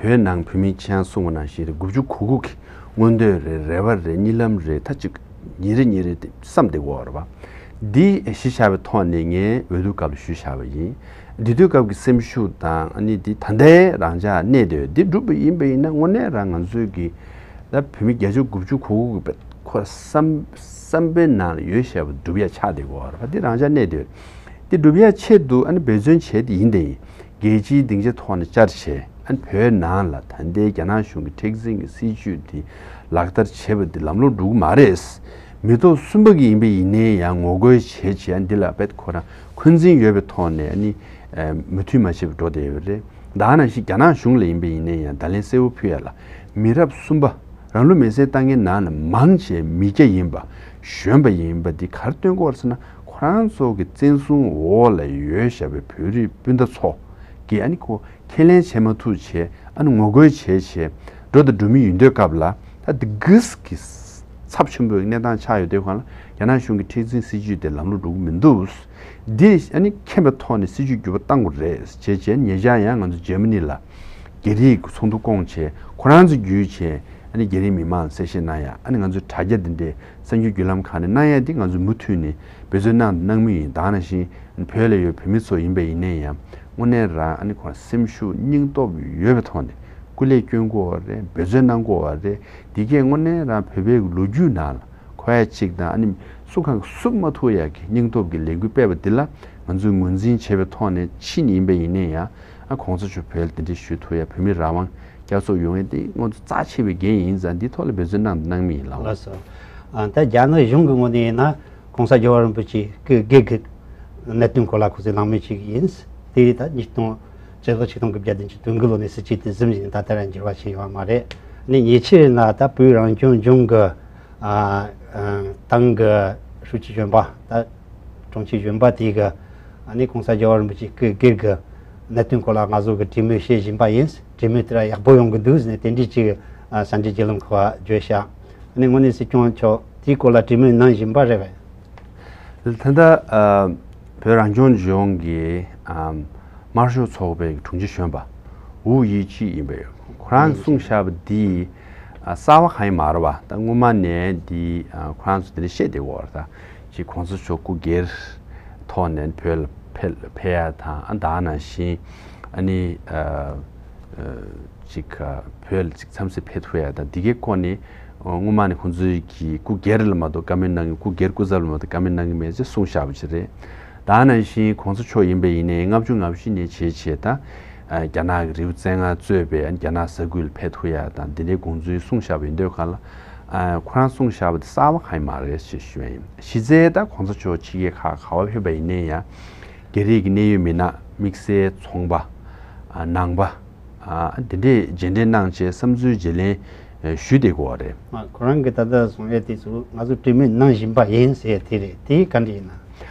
བོད་ནང་བོད་མི་ཁྱེད་རང་གསུངས་པ་ནང་བཞིན་རེད། དགུ་བཅུ་གོ་དགུ་གི་མངོན་འདོད་རེད། རེ་བ་རེད། གཉིད་ལམ་རེད། ད་ཅིག་ཉིན་རེ་ཉིན་རེ་དེ་བསམ་བསྡད་ཀྱི་ཡོད་རེད་པ། འདི་གཞི་བཞག་པའི་ཐོག་ནས་ངས་འོས་བསྡུ་སྐབས་ལ་ཞུས་བཞག་པ་ཡིན། འདི་དུས་སྐབས་ཀྱི་སེམས་ཤུགས་དང་ཨ་ནི་འདི་ད་ལྟའི་རང་ཅག་གནས་སྡོད་འདི་འགྲུབ་པ་ཡིན་པ་ཡིན་ན་དངོས་གནས་རང་ང་ཚོའི་གི་ད་བོད་མི་བརྒྱ་ཆ་དགུ་བཅུ་གོ་དགུ་གི་ཁོ་བསམ་བསམ་པའི་ནང་ལ་ཡོད་བཞག་པ་འགྲུབ་ཡ་ཆགས་བསྡད་ཀྱི་ཡོད་རེད་པ། འདི་རང་ཅག་གནས་སྡོད་འདི་འགྲུབ་ཡ་ཆེད་དུ་ཨ་ནི་འབད་བརྩོན་བྱས་ཏེ་ཡིན་དེ་ཡིན། རྒྱལ་སྤྱིའི་སྡིངས་ཆ་ཐོག་ནས་བཅར་བྱས། ཨ་ནི་བོད་ནང་ལ་ད་ལྟའི་རྒྱ་ནག་གཞུང་གི་མཁྲེགས་འཛིན་གྱི་སྲིད་བྱུས་དེ་ལག་བསྟར་བྱེད་པ་དེ་ལམ་ལྷོང་འགྲོ་གི་མ་རེད། མི་ཐོག་གསུམ་པ་གི་ཡིན་པ་ཡིན་ནའི་ཡང་ངོ་རྒོལ་བྱེད་བྱས། ཨ་ནི་འདི་ལ་དཔེ་ཁོ་རང་འཁོན་འཛིན་ཡོད་པའི་ཐོག་ནས་ཨ་ནི་མོས་མཐུན་མ་བྱས་པར་འགྲོ་བསྡད་ཡོད་རེད། ད་ག་ནང་བཞིན་རྒྱ་ནག་གཞུང་ལ་ཡིན་པ་ཡིན་ནའི་ཡང་བརྡ་ལན་གསལ་པོ་ཕུལ་ཡ་ལ། མི་རབས་གསུམ་པ་རང་ལུས་མེར་སྲེག་བཏང་མཁན་ནང་ལ་མང་ཆེ་མི་སྐྱ་ཡིན་པ། གཞོན་པ་ཡིན་པ་འདི་ག་རེ་སྟོན་གྱི་ཡོད་རེད་ཟེར་ན། ཁོ་རང་ཚོ་གི་བཙན་བཟུང་འོག་ལ་ཡོད་བཞག་པའི་བོད་རིགས་སྤུན་ཟླ་ཚོ་གིས་ཨ་ནི་ཁོ་ཁས་ལེན་བྱེད་མ་ཐུབ་བྱས། ཨ་ནི་ངོ་རྒོལ་བྱས་བྱས་འགྲོ་དང་འགྲོ་མུས་ཡིན་དུས་སྐབས་ལ། ད་འདི་གིས་གི་ཚབས་ཆེན་པོའི་གནས་སྟངས་ཆགས་ཡོད་དུས་སྒང་ལ་རྒྱ་ནག་གཞུང་གི་མཁྲེགས་འཛིན་སྲིད་བྱུས་དེ་ལམ་ལྷོང་འགྲོ་གི་མི་འདུག། འདི་ཨ་ནི་མཁྱེན་པའི་ཐོག་ནས་སྲིད་བྱུས་འགྱུར་བ་གཏང་དགོས་རེད་བྱས་བྱས། ཉེ་ཆར་ཡང་ང་ཚོ་འཇར་མ་ནི་ལ་རྒྱ་རིགས་ཀྱི་ཚོགས་འདུ་བསྐོངས་བྱས། ཁོ་རང་ཚོ་བརྒྱུད་བྱས་ཨ་ནི་རྒྱ་རིགས་མི་མང་ལ་གསལ་བཤད་གནང་ཡ། ཨ་ནི་ང་ཚོའི་དྲ་རྒྱ་འདི་འདྲའི་གསར་འགྱུར་བརྒྱུད་ལམ་ཁག་ནས་གནང་ཡ་འདི་ང་ཚོས་མུ་མཐུད་ནས་འབད་བརྩོན་གནང་དང་གནང་མུས་ཡིན། ད་ག་ནང་བཞིན་བོད་ལ་ཡོད་བོད་མི་ཚོ་ཡིན་པ་ཡིན་ནའི་ཡང་དངོས་གནས་རང་ཨ་ནི་ཁོ་རང་སེམས་ཤུགས་སྙིང་སྟོབས་ཡོད་པའི་ཐོག་ནས་སྐུ་ལས་བསྐྱོན་དགོས་པ་རེད། འབད་བརྩོན་གནང་དགོས་པ་རེད། འདི་གས་དངོས་གནས་རང་བོད་པའི་ལོ་རྒྱུས་ནང་ལ་འཁོད་ཡ་གཅིག་དང་། ཨ་ནི་སུ་གང་གིས་བསུབ་མ་ཐུབ་ཡ་གི་སྙིང་སྟོབས་ཀྱི་ལས་འགུལ་སྤེལ་བ་འདི་ལ་ང་ཚོས་ངོས་འཛིན་བྱེད་པའི་ཐོག་ནས་ཕྱིན་ཡིན་པ་ཡིན་ནའི་ཡང་། ཨ། ༸གོང་ས་མཆོག་བོད་ལ་གདན་འདྲེན་ཞུ་ཐུབ་ཡ། བོད་མི་རང་དབང་བསྐྱར་གསོ་ཡོང་ཡ་དེ་ང་ཚོ་རྩ་ཆེ་བའི་འགན་ཡིན་ཙང་། འདིའི་ཐོག་ལ་འབད་བརྩོན་གནང་དང་གནང་མུས་ཡིན་ལགས། ལགས་སོ། ཨ། ད་རྒྱ་ནག་གཞུང་གི་ངོས་ནས་ཡིན་ན་༸གོང་ས་༸རྒྱལ་བ་རིན་པོ་ཆེ་སྐུ་སྒེར་གྱི་གནད་དོན་སྐོར་ལ་ཁོ་ཚོས་གནང་མུས་ཅིག་ཡིན། དེ་ད་ཉིས་སྟོང་ཆིག་སྟོང་དགུ་བརྒྱ་བདུན་ཅུ་དོན་དགུ་ལོ་ནས་སྲིད་བྱུས་དེ་ཟིན་བཞིན་ད་ལྟ་རང་འགྱུར་བ་ཕྱིན་ཡོད་མ་རེད། ཨ་ནི་ཉེ་ཆར་ཡིན་ན་ད་བོད་རང་སྐྱོང་ལྗོངས་ཀྱི། ཨ། ཨ། ཏང་གི་ཧྲུའུ་ཅི་གཞོན་པ། ད་དྲུང་ཆེ་གཞོན་པ་དེ་གིས་ཨ་ནི་༸གོང་ས་༸རྒྱལ་བ་རིན་པོ་ཆེ་སྐུ་སྒེར་གྱི་གནད་དོན་སྐོར་ལ་ང་ཚོ་གིས་གྲོས་མོལ་བྱེད་བཞིན་པ་ཡིན། གྲོས་མོལ་དེ་ར་ཡག་པོ་ཡོང་གི་འདུག་ཟེར་ནས་དེ་འདྲའི་ཅིག་ཨ། གསར་འགྱུར་བརྒྱུད་ལམ་ཁག་བརྗོད་ཤག། ཨ་ནི་དངོས་གནས་སྲིད་སྐྱོང་མཆོག་དེའི་སྐོར་ལ་གྲོས་མོལ་གནང་བཞིན་པ་རེད་པས། ད་ལྟ་ཨ། བོད་རང་སྐྱོང་ལྗོངས་ཀྱི་ཨ། དམར་ཤོག་ཚོགས་པའི་དྲུང་ཆེ་གཞོན་པ་ཝུའུ་དབྱི་ཅི་ཡིན་པས། ཁོ་རང་གསུངས་བཞག་པ་འདི། ཨ་གསར་པ་གང་ཡང་མ་རེད་བ། ད་སྔོན་མ་ནས་འདི་ཨ་ཁོ་རང་ཚོ་འདི་འདྲ་བཤད་བསྡད་ཡོད་རེད། ད་ཅིག་གོང་ས་མཆོག་སྐུ་སྒེར་ཐོག་ནས་བོད་ལ་ཕེབས་ཕེབས་ཡ་དང་། ཨ་ད་ནང་བཞིན་ཨ་ནི་ཨ་ཨ་ཅིག་ཨ་བོད་ལ་ཅིག་འཚམས་གཟིགས་ཕེབས་ཐུབ་ཡ་དང་། འདི་གའི་སྐོར་ནས་ཨ་སྔོན་མ་ནས་ཁོང་ཚོའི་གི་སྐུ་སྒེར་ལ་མ་གཏོགས་བཀའ་མོལ་གནང་མཁན། སྐུ་སྒེར་སྐུ་ཚབ་ལ་མ་གཏོགས་བཀའ་མོལ་གནང་གི་མེད་ཅེས་གསུངས་བཞག་པ་ཅིག་རེད། ད་ནང་བཞིན་གོང་ས་མཆོག་ཡིན་པ་ཡིན་ནའི་ལྔ་བཅུ་ང་བཞི་ནས་བྱས་བྱས་ད་ཨ་རྒྱ་ནག་གི་རི་བོ་རྩེ་ལྔ་གཙོས་པའི་རྒྱ་ནག་ས་ཁུལ་ཕེབས་ཐུབ་ཡ་དང་འདི་འདྲའི་དགོངས་ཚུལ་གསུངས་བཞག་པ་ཡིན་དུས་ག་ལ། ཨ་ཁོ་རང་གསུངས་བཞག་པ་དེ་གསར་པ་གང་ཡང་མ་རེད་ཞེས་ཞུ་ཡ་ཡིན། གཞི་རྩའི་ད་གོང་ས་མཆོག་ཕྱི་རྒྱལ་ཁག་ག་བ་ཕེབས་པ་ཡིན་ནའི་ཡང་། རྒྱ་རིགས་ཀྱི་གནད་ཡོད་མི་སྣ། དམིགས་བསལ་ཚོང་པ། ཨ་ནང་པ། ཨ་འདི་འདྲས་མཇལ་འཕྲད་གནང་བྱས་བསམ་ཚུལ་བརྗེ་ལེན་ཨ་ཞུས་བསྡད་ཀྱི་ཡོད་རེད། ཨ་ཁོ་རང་གིས་ད་ལྟ་གསུང་ཡས་དེ་ཚོ་ང་ཚོ་གྲོས་མོལ་གནང་བཞིན་པ་ཡིན་ཟེར་ཡས་དེ་རེད། དེ་ག་འདྲ་ཡིན་ན།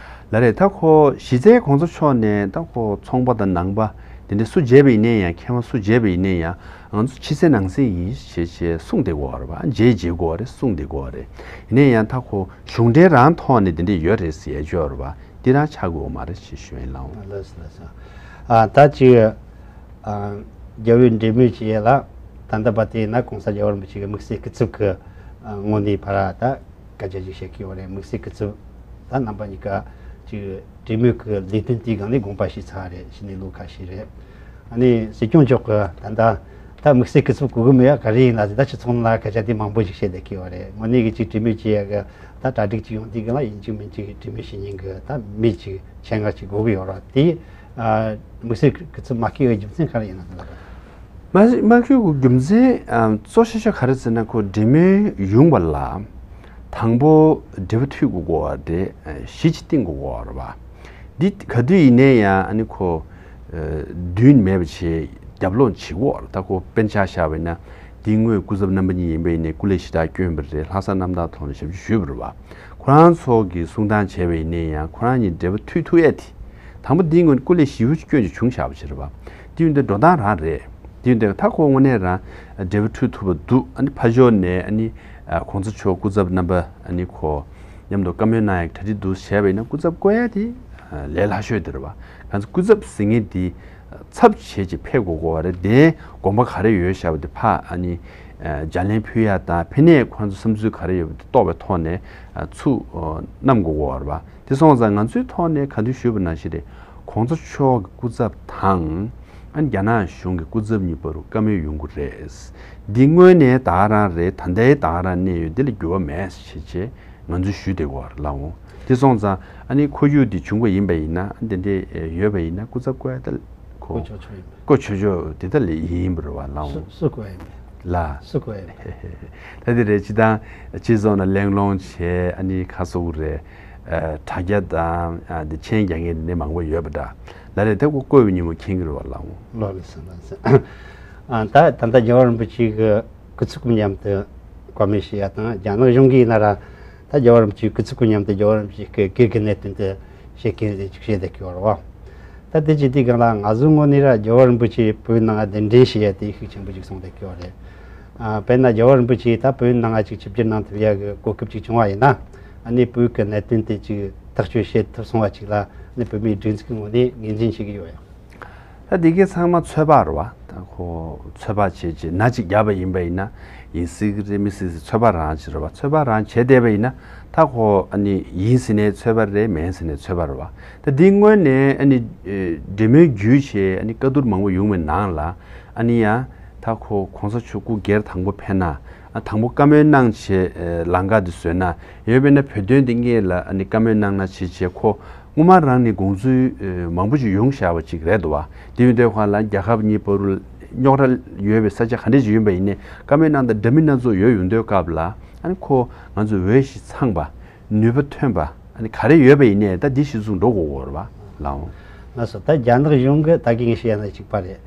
ལགས་རེད། ད་ཁོ་གཞི་རྩའི་གོང་ས་མཆོག་ནས་ད་ཁོ་ཚོང་པ་དང་ནང་པ་དེ་འདྲ་སུ་མཇལ་བ་ཡིན་ནའི་ཡང་། མཁས་དབང་སུ་མཇལ་བ་ཡིན་ནའི་ཡང་། ང་ཚོ་ཕྱི་གསལ་ནང་གསལ་ཡིན་ཞེས་ཞེས་གསུངས་བསྡད་ཀྱི་ཡོད་རེད་པ། མཇལ་མཇལ་དགོས་རེད། གསུངས་བསྡད་ཀྱི་ཡོད་རེད། ཡིན་ནའི་ཡང་ད་ཁོ་གཞུང་འབྲེལ་རང་ཐོག་ནས་དེ་འདྲ་ཡོད་རེད་ཟེར་ཡས་ཅིག་ཡོད་རེད་པ། འདི་རང་ཆགས་དགོས་མ་རེད་ཞེས་ཞུ་ཡིན། ལགས་འོང་། ལགས་སོ། ལགས་སོ། ཨ་ད་ཅིག་ཨ་རྒྱལ་བའི་འབྲེལ་མོལ་བྱེད་ཡས་ལ་ད་ལྟ་བར་དུ་ཡིན་ན་གོང་ས་རྒྱལ་བ་རིན་པོ་ཆེ་གི་དམིགས་བསལ་སྐུ་ཚབ་ཀྱི་ཨ་ངོས་ནས་ཕར་ད་སྐད་ཆ་ཅིག་བཤད་ཀྱི་ཡོད་རེད། དམིགས་བསལ་སྐུ་ཚབ་ད་རྣམ་པ་གཉིས་ཀ་ཅིག་འབྲེལ་མོལ་གྱི་ལས་དོན་དེའི་སྒང་ནས་དགོངས་པ་ཞུས་ཚར་རེད། ཕྱི་ནས་ལོ་ཁ་ཤས་རེད། ཨ་ནི་སྲིད་སྐྱོང་མཆོག་གིས་ད་ལྟ་ད་དམིགས་བསལ་སྐུ་ཚབ་དགོས་ཀྱི་མེད་ཡ་ག་རེ་ཡིན་ན་ཟེར། ད་ཕྱི་ཚོང་ལ་སྐད་ཆ་དེ་མང་པོ་ཞིག་བཤད་བསྡད་ཀྱི་ཡོད་རེད། དངོས་གནས་ཀྱི་ཅིག་གྲོས་མོལ་བྱེད་ཡ་གི་ད་གྲ་སྒྲིག་ཅིག་ཡོང་དུས་སྒང་ལ་ཡིན་གཅིག་མིན་གཅིག་གྲོས་མོལ་བྱེད་མཁན་གྱི་ད་མི་ཅིག་ཆེད་མངགས་ཅིག་དགོས་ཀྱི་ཡོད་རེད། དེ་ཨ་དམིགས་བསལ་སྐུ་ཚབ་མ་བསྐོས་པའི་རྒྱུ་མཚན་ག་རེ་ཡིན་ན་ཟེར་ན། མ་མ་བསྐོས་པའི་རྒྱུ་མཚན་ཨ་གཙོ་ཆེ་ཤོས་ག་རེ་ཟེར་ན། ཁོ་འབྲེལ་མོལ་ཡོང་བ་ལ་དང་པོ་འབྲེལ་བ་མཐུད་དགོས་ཀྱི་ཡོད་རེད། གཞི་ཅིག་བཏིང་དགོས་ཀྱི་ཡོད་རེད་པ། འདི་ག་དུས་ཡིན་ནའི་ཡང་ཨ་ནི་ཁོ་ཨ་རྡུལ་མེད་པ་བྱས་རྒྱབ་ལོག་བྱེད་ཀྱི་ཡོད་རེད། ད་ཁོ་དཔེར་ན་ཆ་བཞག་པ་ཡིན་ན། འདིའི་སྔོན་སྐུ་ཚབ་རྣམ་པ་གཉིས་ཡིན་པ་ཡིན་ནའི་སྐུ་ལས་ཞེ་དྲག་བསྐྱོན་པ་རེད། ལྷག་བསམ་རྣམ་དག་ཐོག་ནས་ཞབས་ཞུ་ཞུས་པ་རེད་པ། ཁོ་རང་ཚོ་གིས་གསུང་སྟངས་བྱས་པ་ཡིན་ནའི་ཡང་ཁོ་རང་གཉིས་འབྲེལ་བ་མཐུད་ཐུབ་ཡས་དེ། དང་པོ་འདིའི་སྔོན་སྐུ་ལས་ཞེ་པོ་ཅིག་བསྐྱོན་ཅིག་བྱུང་བཞག་པ་ཅིག་རེད་པ། དེ་ཡིན་དུས་འགྲོ་སྟངས་རང་རེད། དེ་ཡིན་དུས་ད་ཁོ་དངོས་གནས་རང་འབྲེལ་བ་མཐུད་ཐུབ་པ་འདུག་ཨ་ནི་ཕར་ཕྱོགས་ནས་ཨ་ནི་ཨ་གོང་ས་མཆོག་སྐུ་ཚབ་རྣམ་པ་ཨ་ནི་ཁོ་མཉམ་དུ་བཀའ་མོལ་གནང་ཡག་གྲ་སྒྲིག་འདུག་བྱས་པ་ཡིན་ན། སྐུ་ཚབ་བསྐོ་ཡ་དེ་ཨ་ལས་སླ་ཤོས་དེ་རེད་པ། གང་ཚེ་སྐུ་ཚབ་ཟེར་མཁན་དེ་ཚབ་བྱས་ཅིག་ཕེབས་དགོས་དགོས་པ་རེད། དེ་དགོངས་པ་ག་རེ་ཡོད་བཞག་པ་དེ་ཕར་ཨ་ནི་ཨ་ལྗགས་ལན་ཕུལ་ཡ་དང་། ཕ་ནས་ཁོ་རང་ཚོ་བསམ་ཚུལ་ག་རེ་ཡོད་པ་དེ་རྟོགས་པའི་ཐོག་ནས་ཨ་ཚུར་ཨ་བསྣམས་དགོས་ཀྱི་ཡོད་རེད་པ། དེ་སོང་ཙང་ང་ཚོའི་ཐོག་ནས་ག་དུས་ཞུས་པ་ནང་བཞིན་རེད། གོང་ས་མཆོག་གི་སྐུ་ཚབ་དང་ཨ་ནི་རྒྱ་ནག་གཞུང་གི་སྐུ་ཚབ་གཉིས་བར་བཀའ་མོལ་ཡོང་གི་རེད། འདི་དངོས་གནས་ད་ག་རང་རེད། ད་ལྟའི་ད་ག་རང་གནས་ཡོད། འདི་ལ་འགྱུར་བ་མེད་ཞེས་བྱས་ང་ཚོས་ཞུས་བསྡད་ཀྱི་ཡོད་རེད། ལགས་འོང་། དེ་སོང་ཙང་ཨ་ནི་ཁོར་ཡུག་འདི་བྱུང་བ་ཡིན་པ་ཡིན་ན། ཨ་ནི་དེ་འདྲས་ཡོད་པ་ཡིན་ན་སྐུ་ཚབ་བསྐོ་ཡ་ད་ཁོ་བསྐོ་ཆོག་ཆོག་ཡིན་པ། བསྐོ་ཆོག་ཆོག་དེ་ད་ལས་ཡིན་པ་རེད་པ། ལགས་འོང་། སུ་སུ་བསྐོ་ཡ་ཡིན་པ། ལགས། སུ་བསྐོ་ཡ་ཡིན་པ། ད་དེ་རེད། སྤྱིར་བཏང་སྤྱི་ཚོགས་ནང་གླེང་སློང་བྱས། ཨ་ནི་ཁ་གསོ་གི་རེད། ཨ་དྲ་རྒྱ་དང་ཨ་དེ་མཆན་རྒྱག་མཁན་དེ་འདྲས་མང་པོ་ཡོད་པ་འདྲ། ལགས་རེད། ད་ཁོ་བསྐོས་པའི་ཉིན་མོ་མཁྱེན་གྱི་རེད་པ། ལགས་འོང་། ལགས་སོ། ལགས་སོ། ཨ་ད་ད་ལྟ་རྒྱལ་བ་རིན་པོ་ཆེ་གི་སྐུ་ཚབ་ཀྱི་མཉམ་དུ་བཀའ་མོལ་ཞུ་ཡ་དང་། རྒྱ་ནག་གཞུང་གིས་ཡིན་ན་ར་ད་རྒྱལ་བ་རིན་པོ་ཆེའི་སྐུ་ཚབ་ཀྱི་མཉམ་དུ་རྒྱལ་བ་རིན་པོ་ཆེའི་སྐུ་སྒེར་གྱི་གནད་དོན་དུ་བཤད་མཁན་རེད་ཅིག་བཤད་བསྡད་ཀྱི་ཡོད་རེད་པ། ད་དེ་བྱེད་དུས་སྒང་ལ་ང་ཚོའི་ངོས་ནས་ར་རྒྱལ་བ་རིན་པོ་ཆེ་བོད་ནང་གདན་འདྲེན་བྱེད་ཡ་དེ་ཤུགས་ཆེན་པོ་ཅིག་སོང་བསྡད་ཀྱི་ཡོད་རེད། ཨ་དཔེར་ན་རྒྱལ་བ་རིན་པོ་ཆེ་ད་བོད་ནང་ང་ཅིག་ཆིབས་བསྒྱུར་གནང་ཐུབ་ཡ་གི་གོ་སྐབས་ཅིག་བྱུང་བ་ཡིན་ན། ཨ་ནི་བོད་ཀྱི་གནད་དོན་དེ་ཅིག་ཐག་གཅོད་བྱེད་ཐུབ་སོང་བ་ཅིག་ལ་ཨ་ནི་བོད་མིའི་སྒྲིག་འཛུགས་ཀྱི་ངོས་ནས་ངོས་འཛིན་བྱེད་ཀྱི་ཡོད་ཡ། ད་འདི་གའི་ཚང་མ་ཚོད་དཔག་རེད་པ། ད་ཁོ་ཚོད་དཔག་བྱས་བྱས་ནག་ཅིག་བརྒྱབ་པ་ཡིན་པ་ཡིན་ན་ཡིན་སྲིད་ཀྱི་རེད། མི་སྲིད་ཟེར་ཚོད་དཔག་རང་ཅིག་རེད་པ། ཚོད་དཔག་རང་བྱས་བསྡད་པ་ཡིན་ན་ད་ཁོ་ཨ་ནི་ཡིན་ཟེར་ནའི་ཚོད་དཔག་རེད། མིན་ཟེར་ནའི་ཚོད་དཔག་རེད་པ། ད་འདི་སྔོན་ནས་ཨ་ནི་ཨེ་འབྲེལ་མོལ་བརྒྱུད་བྱས་ཨ་ནི་བཀའ་བསྡུར་མང་པོ་ཡོང་བའི་ནང་ལ་ཨ་ནི་ཡང་ད་ཁོ་གོང་ས་མཆོག་སྐུ་སྒེར་དང་པོ་ཕེབས་ན། ཨ་དང་པོ་བཀའ་མོལ་གནང་བྱས་ཨེ་ལམ་ཁ་འདི་བཟོས་ན། ཡང་མིན་ན་བོད་དོན་འདི་སྔོན་ལ་ཨ་ནི་བཀའ་མོལ་གནང་ན་བྱས་བྱས་ཁོ་སྔོན་མ་རང་ནས་དགོངས་ཚུལ་ཨེ་མང་པོ་ཞིག་ཡོང་བཞག་པ་ཅིག་རེད་འདུག་པ། དེ་ཡིན་དུས་སྒང་ལ་རྒྱལ་ཁབ་གཉིས་བར་རྙོག་དྲ་ཡོད་པའི་ས་ཆ་ག་འདྲས་ཞིག་ཡིན་པ་ཡིན་ནའི་བཀའ་མོལ་གནང་སྟངས་འདྲ་མིན་སྣ་ཚོགས་ཡོད་ཡོང་དུས་སྐབས་ལ། ཨ་ནི་ཁོ་ང་ཚོ་འོས་ཤིང་འཚམས་པ། ནུས་པ་ཐོན་པ་ཨ་ནི་ག་རེ་ཡོད་པ་ཡིན་ནའི་ད་འདི་གཞི་བཟུང་འགྲོ་དགོས་ཀྱི་ཡོད་རེད་པ། ལགས་འོང་། ལགས་སོ། ད་རྒྱ་ནག་གཞུང་གི་ད་གིན་ངས་བཤད་ཡ་ནང་གཅིག་པ་རེད།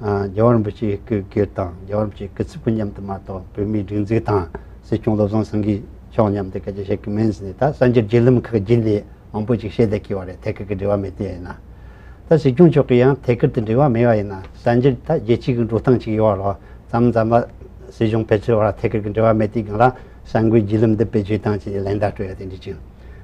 ཨ་རྒྱལ་བ་རིན་པོ་ཆེའི་སྐུ་སྒེར་དང་རྒྱལ་བ་རིན་པོ་ཆེའི་སྐུ་ཚབ་ཀྱི་མཉམ་དུ་མ་གཏོགས་བོད་མིའི་སྒྲིག་འཛུགས་དང་སྲིད་སྐྱོང་བློ་བཟང་སེང་གེ་མཆོག་མཉམ་དུ་སྐད་ཆ་བཤད་ཀྱི་མིན་ཟེར་ནས། ད་གསར་འགྱུར་བརྒྱུད་ལམ་ཁག་བརྒྱུད་ནས་མང་པོ་ཅིག་བཤད་བསྡད་ཀྱི་ཡོད་རེད། ཐད་ཀར་གྱི་འབྲེལ་བ་མེད་དུས་ཡིན་ན། ད་སྲིད་སྐྱོང་མཆོག་གིས་ཡང་ཐད་ཀར་དུ་འབྲེལ་བ་མེད་པ་ཡིན་ན། གསར་འགྱུར་ད་རྒྱལ་སྤྱི་གི་འགྲོ་སྟངས་ཅིག་ཡོད་རེད། མཚམས་མཚམས་ལ་སྲིད་གཞུང་ཕལ་ཆེར་བར་ཐད་ཀར་གྱི་འབྲེལ་བ་མེད་དུས་སྒང་ལ་གསར་འགོད་བརྒྱུད་ལམ་འདི་བེད་སྤྱོད་བཏང་བྱས་ནས་ལན་བརྡ་སྤྲོད་ཡ་དེ་འདྲ་ཅིག།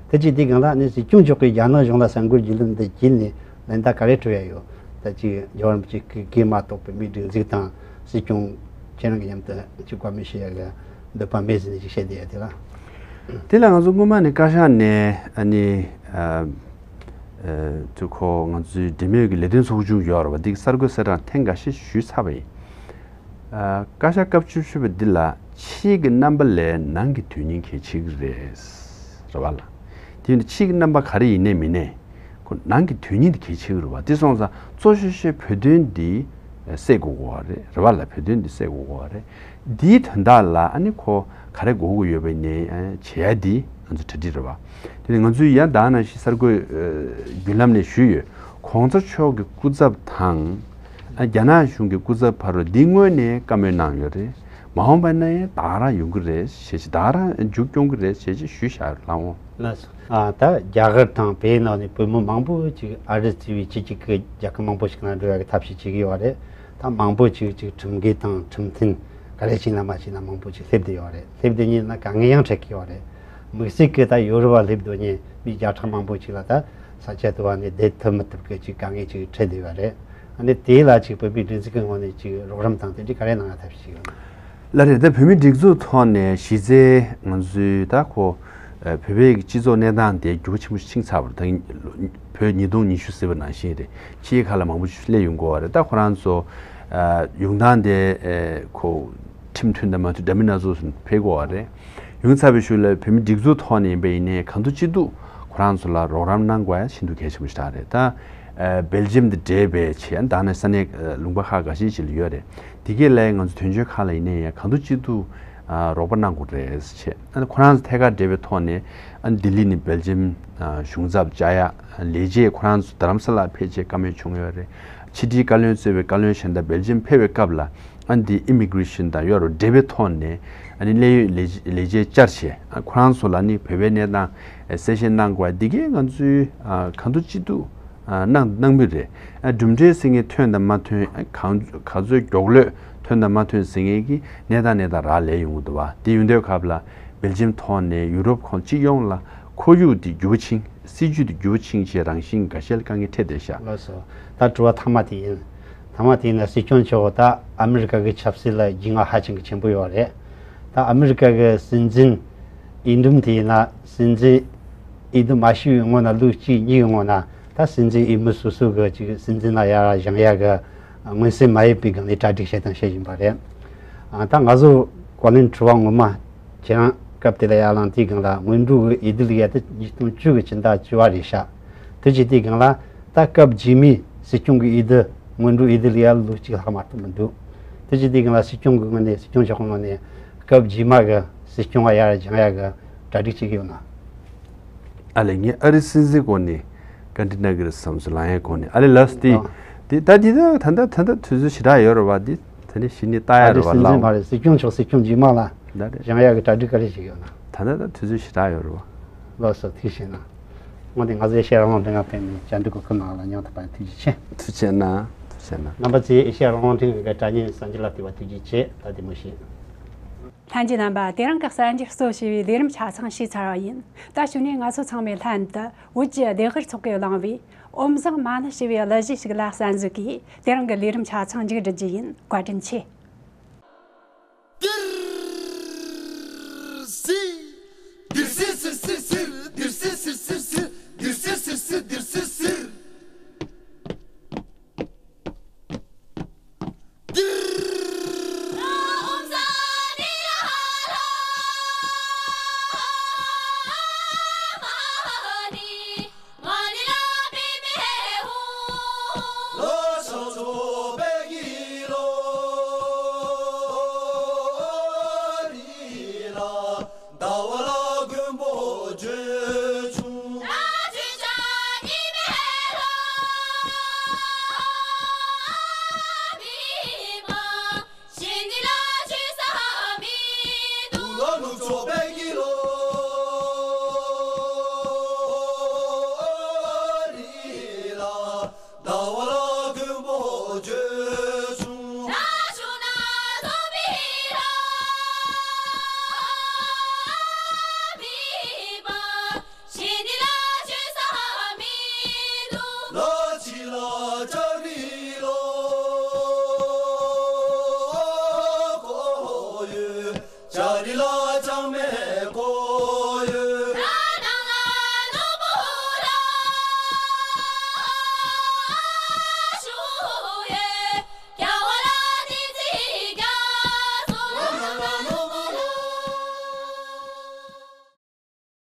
དེ་བྱེད་དུས་སྒང་ལ་ནི་སྲིད་སྐྱོང་མཆོག་གིས་རྒྱ་ནག་གཞུང་ལ་གསར་འགོད་བརྒྱུད་ལམ་འདི་བརྒྱུད་ནས་ལན་བརྡ་ག་རེ་སྤྲོད་ཡ་ཡོད། ད་ཅིག་རྒྱལ་བ་རིན་པོ་ཆེ་སྐུ་སྒེར་མ་གཏོགས་བོད་མིའི་སྒྲིག་འཛུགས་དང་སྲིད་སྐྱོང་ ཁྱེད་རང་གི་མཉམ་དུ་ཅིག་བཀའ་མོལ་བྱེད་ཡ་གི་འདོད་པ་མེད་ཟེར་ནས་ཅིག་བཤད་བསྡད་ཡ་དེ་ལ། དེ་ལ་ང་ཚོ་སྔོན་མ་ནས་བཀའ་ཤག་ནས་ཨ་ནི་ཨ་ཨ་དུ་ཁོ་ང་ཚོའི་འབྲེལ་མོལ་གྱི་ལས་དོན་ཚོགས་ཆུང་ཡོད་རེད་བ། འདི་གསར་འགོད་གསལ་བསྒྲགས་ཐེངས་འགའ་ཤས་ཞུས་ཚར་བ་ཡིན། ཨ་བཀའ་ཤག་སྐབས་བཅུ་བཞི་པ་འདི་ལ་ཕྱིའི་གི་རྣམ་པ་ལས་ནང་གི་དོན་སྙིང་གལ་ཆེ་གི་རེད་རེད་བ་ལ། དེ་ཡིན་དུས་ཕྱིའི་གི་རྣམ་པ་ག་རེ་ཡིན་ནའི་མིན་ནའི་ཁོ་ནང་གི་དོན་སྙིང་དེ་གལ་ཆེ་གི་རེད་བ། དེ་སོང་ཙང་གཙོ་ཤོས་ཤོས་བོད་དོན་འདི་སེལ་དགོས་གོ་བ་རེད་རེད་བ་ལ། བོད་དོན་འདི་སེལ་དགོས་གོ་བ་རེད། འདིའི་དོན་དག་ལ་ཨ་ནི་ཁོ་ག་རེ་དགོས་ཀྱི་ཡོད་པ་ཡིན་ནའི་ཨ་བྱེད་ཡ་འདི་ང་ཚོ་གྲ་སྒྲིག་རེད་བ། དེ་ནི་ང་ཚོས་ཡང་ད་ནང་བཞིན་གསར་འགོད་ཨ་བརྒྱུད་ལམ་ནས་ཞུས་ཡོད། གོང་ས་མཆོག་གི་སྐུ་ཚབ་དང་ཨ་རྒྱ་ནག་གཞུང་གི་སྐུ་ཚབ་བར་དུ་འདི་སྔོན་ནས་བཀའ་མོལ་གནང་ཡོད་རེད། མ་འོངས་པ་ན་ཡང་ད་ག་རང་ཡོང་གི་རེད་ཞེས་ད་ག་རང་མཇུག་སྐྱོང་གི་རེད་ཞེས་ཞུས་བཞག་ཡོད་ལགས་འོང་། ལགས་སོ། ཨ་ད་རྒྱ་གར་དང་བོད་ནང་ནས་བོད་མི་མང་པོ་ཅིག་ཨ་རི་ཟེར་བའི་ཕྱི་རྒྱལ་གྱི་རྒྱལ་ཁབ་མང་པོ་ཞིག་ནང་འགྲོ་ཡ་གི་ཐབས་ཤེས་བྱེད་ཀྱི་ཡོད་རེད། ད་མང་པོ་ཅིག་ཅིག་ཁྲིམས་འགལ་དང་ཁྲིམས་མཐུན་ག་རེ་བྱས་ན་མ་བྱས་ན་མང་པོ་ཅིག་སླེབས་བསྡད་ཡོད་རེད། སླེབས་བསྡད་ཉིན་ན་དཀའ་ངལ་ཡང་འཕྲད་ཀྱི་ཡོད་རེད། དམིགས་བསལ་གྱི་ད་ཡོ་རོབ་པ་སླེབས་དུས་ནས་མི་བརྒྱ་ཕྲག་མང་པོ་ཅིག་ལ་ད་ས་ཆ་དུ་བ་ནས་བསྡད་ཐུབ་མི་ཐུབ་ཀྱི་ཅིག་དཀའ་ངལ་ཅིག་འཕྲད་བསྡད་ཡོད་རེད། ཨ་ནི་དེ་ལ་ཅིག་བོད་པའི་སྒྲིག་འཛུགས་ཀྱི་ངོས་ནས་ཅིག་རོགས་རམ་དང་དེ་འདྲའི་ག་རེ་གནང་ཡ་ཐབས་ཤེས་ཡོད་ན། ལགས་རེད། ད་བོད་མིའི་སྒྲིག་འཛུགས་ཐོག་ནས་གཞི་རྩའི་ང་ཚོའི་ད་ཁོ་ཨ་བོད་པའི་སྤྱི་ཚོགས་གནས་སྟངས་དེ་འགྱུར་བ་ཆེན་པོ་ཕྱིན་ཚར་བ་རེད། ད་བོད་ཉིས་སྟོང་ཉི་ཤུ་ཟེར་བ་ནང་བཞིན་རེད། ཕྱི་རྒྱལ་ཁག་ལ་མང་པོ་ཞིག་སླེབས་ཡོང་གི་ཡོད་རེད། ད་ཁོ་རང་ཚོ་ཨ་ཡོང་སྟངས་དེ་ཨ་ཁོ་ཁྲིམས་མཐུན་དང་མ་མཐུན་འདྲ་མིན་སྣ་ཚོགས་སུ་ཕེབས་ཀྱི་ཡོད་རེད། ཡོང་ཚར་བའི་ཤུལ་ལ་བོད་མིའི་སྒྲིག་འཛུགས་ཐོག་ནས་ཡིན་པ་ཡིན་ནའི་གང་ཐུབ་ཅི་ཐུབ་ཁོ་རང་ཚོ་ལ་རོགས་རམ་གནང་དགོས་ཡ་ཤིན་ཏུ་གལ་ཆེན་པོ་ཞིག་རེད། ད་ཨ་སྦེལ་ཇམ་དང་འབྲེལ་བའི་ཆེད་ད་ནི་ས་གནས་ཨ་ལུང་པ་ཁག་འགའ་ཤས་ཤིག་ལ་ཡོད་རེད། དེ་གའི་ལས་ང་ཚོ་དོན་གཅོད་ཁག་ལ་ཡིན་ནའི་ཡང་གང་ཐུབ་ཅི་ཐུབ་ཨ་རོགས་པ་གནང་དགོས་རེད་ཟེར་བྱས། ཨ་ནི་ཁོ་རང་ཚོ་ཐད་ཀར་འབྲེལ་བའི་ཐོག་ནས་ཨ་ནི་ལྡི་ལི་ནས་སྦེལ་ཇམ་ཨ་གཞུང་ཚབ་བཅར་ཡ། ལས་བྱེད་ཁོ་རང་ཚོ་རྡ་རམ་ས་ལ་ཕེབས་བྱས་བཀའ་མོལ་བྱུང་ཡོད་རེད། ཕྱི་དྲིལ་བཀའ་བློན་གཙོས་པའི་བཀའ་བློན་གཞན་དག་སྦེལ་ཇམ་ཕེབས་པའི་སྐབས་ལ་ཨ་ནི་འདི་ཨི་མི་གྷི་རེ་ཤན་དང་ཡོད་རེད། འབྲེལ་བའི་ཐོག་ནས་ཨ་ནི་གནད་ཡོད་ལས་ལས་བྱེད་བཅར་བྱས་ཨ་ཁོ་རང་ཚོ་ལ་ནི་བོད་པའི་གནས་སྟངས་གསལ་བཤད་གནང་དགོས། འདི་གས་ང་ཚོའི་ཨ་གང་ཐུབ་ཅི་ཐུབ་ཨ་གནང་གནང་གི་རེད། ཨ་གྲུབ་འབྲས་ཟེར་མཁན་ཐོན་དང་མ་ཐོན། ཨ་གང་ག་ཚོད་མགྱོགས་ལོས་ཐོན་དང་མ་ཐོན་ཟེར་མཁན་གྱི་གནས་སྟངས་གནས་སྟངས་རག་ལས་ཡོང་གི་འདུག་བ། དེ་ཡོང་དུས་སྐབས་ལ་སྦེལ་ཇམ་ཐོག་ནས་ཡུ་རོབ་ཁོངས་སྤྱི་ཡོངས་ལ་ཁོར་ཡུག་དེ་འགྱུར་བ་ཕྱིན། སྲིད་ཇུས་དེ་འགྱུར་བ་ཕྱིན་བྱས་རང་བཞིན་འགའ་ཤས་ལ་དཀའ་ངལ་འཕྲད་བསྡད་ཤག་ལགས་སོ། ད་དྲི་བ་མཐའ་མ་དེ་ཡིན། མཐའ་མ་དེ་ཡིན་ན་སྲིད་སྐྱོང་མཆོག་ད་ཨ་མི་རི་ཀ་གི་ཆབ་སྲིད་ལ་རྒྱུས་མངའ་ཧ་ཅང་གི་ཆེན་པོ་ཡོད་རེད། ད་ཨ་མི་རི་ཀ་གི་སྲིད་འཛིན་འོས་འདེམས་དེ་ཡིན་ན་སྲིད་འཛིན་འོས་བསྡུ་མ་ཞུས་པའི་སྔོན་ན་ལོ་གཅིག་གཉིས་ཀྱི་སྔོན་ན་ད་སྲིད་འཛིན་འོས་མི་སོ་སོ་གི་ཅིག་སྲིད་འཛིན་ལ་ཡར་བཞེངས་ཡ་གི་མངོན་གསལ་མ་ཡིན་པའི་སྒང་ནས་གྲ་སྒྲིག་བྱེད་དང་བྱེད་བཞིན་པ་རེད། ཨ་ད་ང་ཚོ་བཀའ་བློན་དྲི་བ་ངོ་མ་ཁྱེད་རང་སྐབས་དེ་ལ་ཡར་ལངས་དུས་སྒང་ལ་སྔོན་འགྲོ་གི་འོས་བསྡུ་ལ་ཡ་དེ་ཉིས་སྟོང་བཅུ་གི་ཕྱི་ཟླ་བཅུ་པ་རེད་ཤག་དེ་བྱེད་དུས་སྒང་ལ་ད་སྐབས་རྗེས་མའི་སྲིད་སྐྱོང་གི་འོས་བསྡུ་སྔོན་འགྲོ་འོས་བསྡུ་ལ་ཡ་ལོ་གཅིག་ལྷག་མ་གཏོགས་མི་འདུག་དེ་བྱེད་དུས་སྒང་ལ་སྲིད་སྐྱོང་གི་ངོས་ནས་སྲིད་སྐྱོང་མཆོག་གི་ངོས་ནས་སྐབས་རྗེས་མ་གི་སྲིད་སྐྱོང་བ་ཡར་བཞེངས་ཡ་གི་གྲ་སྒྲིག་བྱེད་ཀྱི་ཡོད་ན། ཨ་ལས་ངས་ཨ་རི་སྲིད་འཛིན་སྐོར་ནས་བཀའ་འདྲི་གནང་གི་རེད་བསམ་སོང་། ལངས་ཡའི་སྐོར་ནས་ཨ་ལས་ལགས་སོ། དེ་ཨ། དེ་ད་འདི་ད་ད་ད་ད་དུས་ཚོད་ཞེ་དྲག་ཡོད་རེད་བ། འདི་ད་ནི་གཞི་ནས་ལྟ་ཡ་ཨ་རི་རེད་བ། སྲིད་འཛིན་ལགས་མ་རེད། སྲིད་སྐྱོང་མཆོག་སྲིད་སྐྱོང་རྗེས་མ་ལ་ད་རེད། བཞེངས་ཡ་གི་གྲ་སྒྲིག་ག་རེ་བྱེད་ཀྱི་ཡོད་ན། ད་ད་ད་དུས་ཚོད་ཞེ་དྲག་ཡོད་རེད་བ། ལགས་སོ། ཐུགས་རྗེ་གནང་། འོན་ཏེ་ང་ཚོའི་ཨེ་ཤེ་ཡ་རང་དབང་ལྷན་ཁང་ཕེབས་ནས་བཅར་འདྲི་གོ་སྐབས་གནང་བ་ལ་སྙིང་ཐག་པ་ནས་ཐུགས་རྗེ་ཆེ། ཐུགས་རྗེ་གནང་། ཐུགས་རྗེ་གནང་། རྣམ་པ་ཚོས་ཨེ་ཤེ་ཡ་རང་དབང་ལྷན་ཁང་གི་དྲ་བརྙན་གསར་འགྱུར་ལ་བལྟས་པ་ཐུགས་རྗེ་ཆེ། ད་བདེ་མོ་བྱོས། ལྷན་རྒྱས་རྣམ་པ། དེ་རིང་གི་གསར་འགྱུར་གཙོ་བྱས་པའི་ལས་རིམ་ཆ་ཚང་ཞུས་ཚར་བ་ཡིན། ད་གཞུག་ནས་ང་ཚོ་ཚང་མས་ལྷན་དུ་བོད་ཀྱི་ལྡེ་གུར་ཚོགས་ཀྱིས་བླངས་པའི་ཨོཾ་བཟང་མ་ཎི་ཞེས་པའི་གླུ་གཞས་ཤིག་ལ་གསན་གཟིགས་ཀྱིས་དེ་རིང་གི་ལས་རིམ་ཆ་ཚང་མཇུག་སྒྲིལ་རྒྱུ་ཡིན། བཀའ་དྲིན་ཆེ།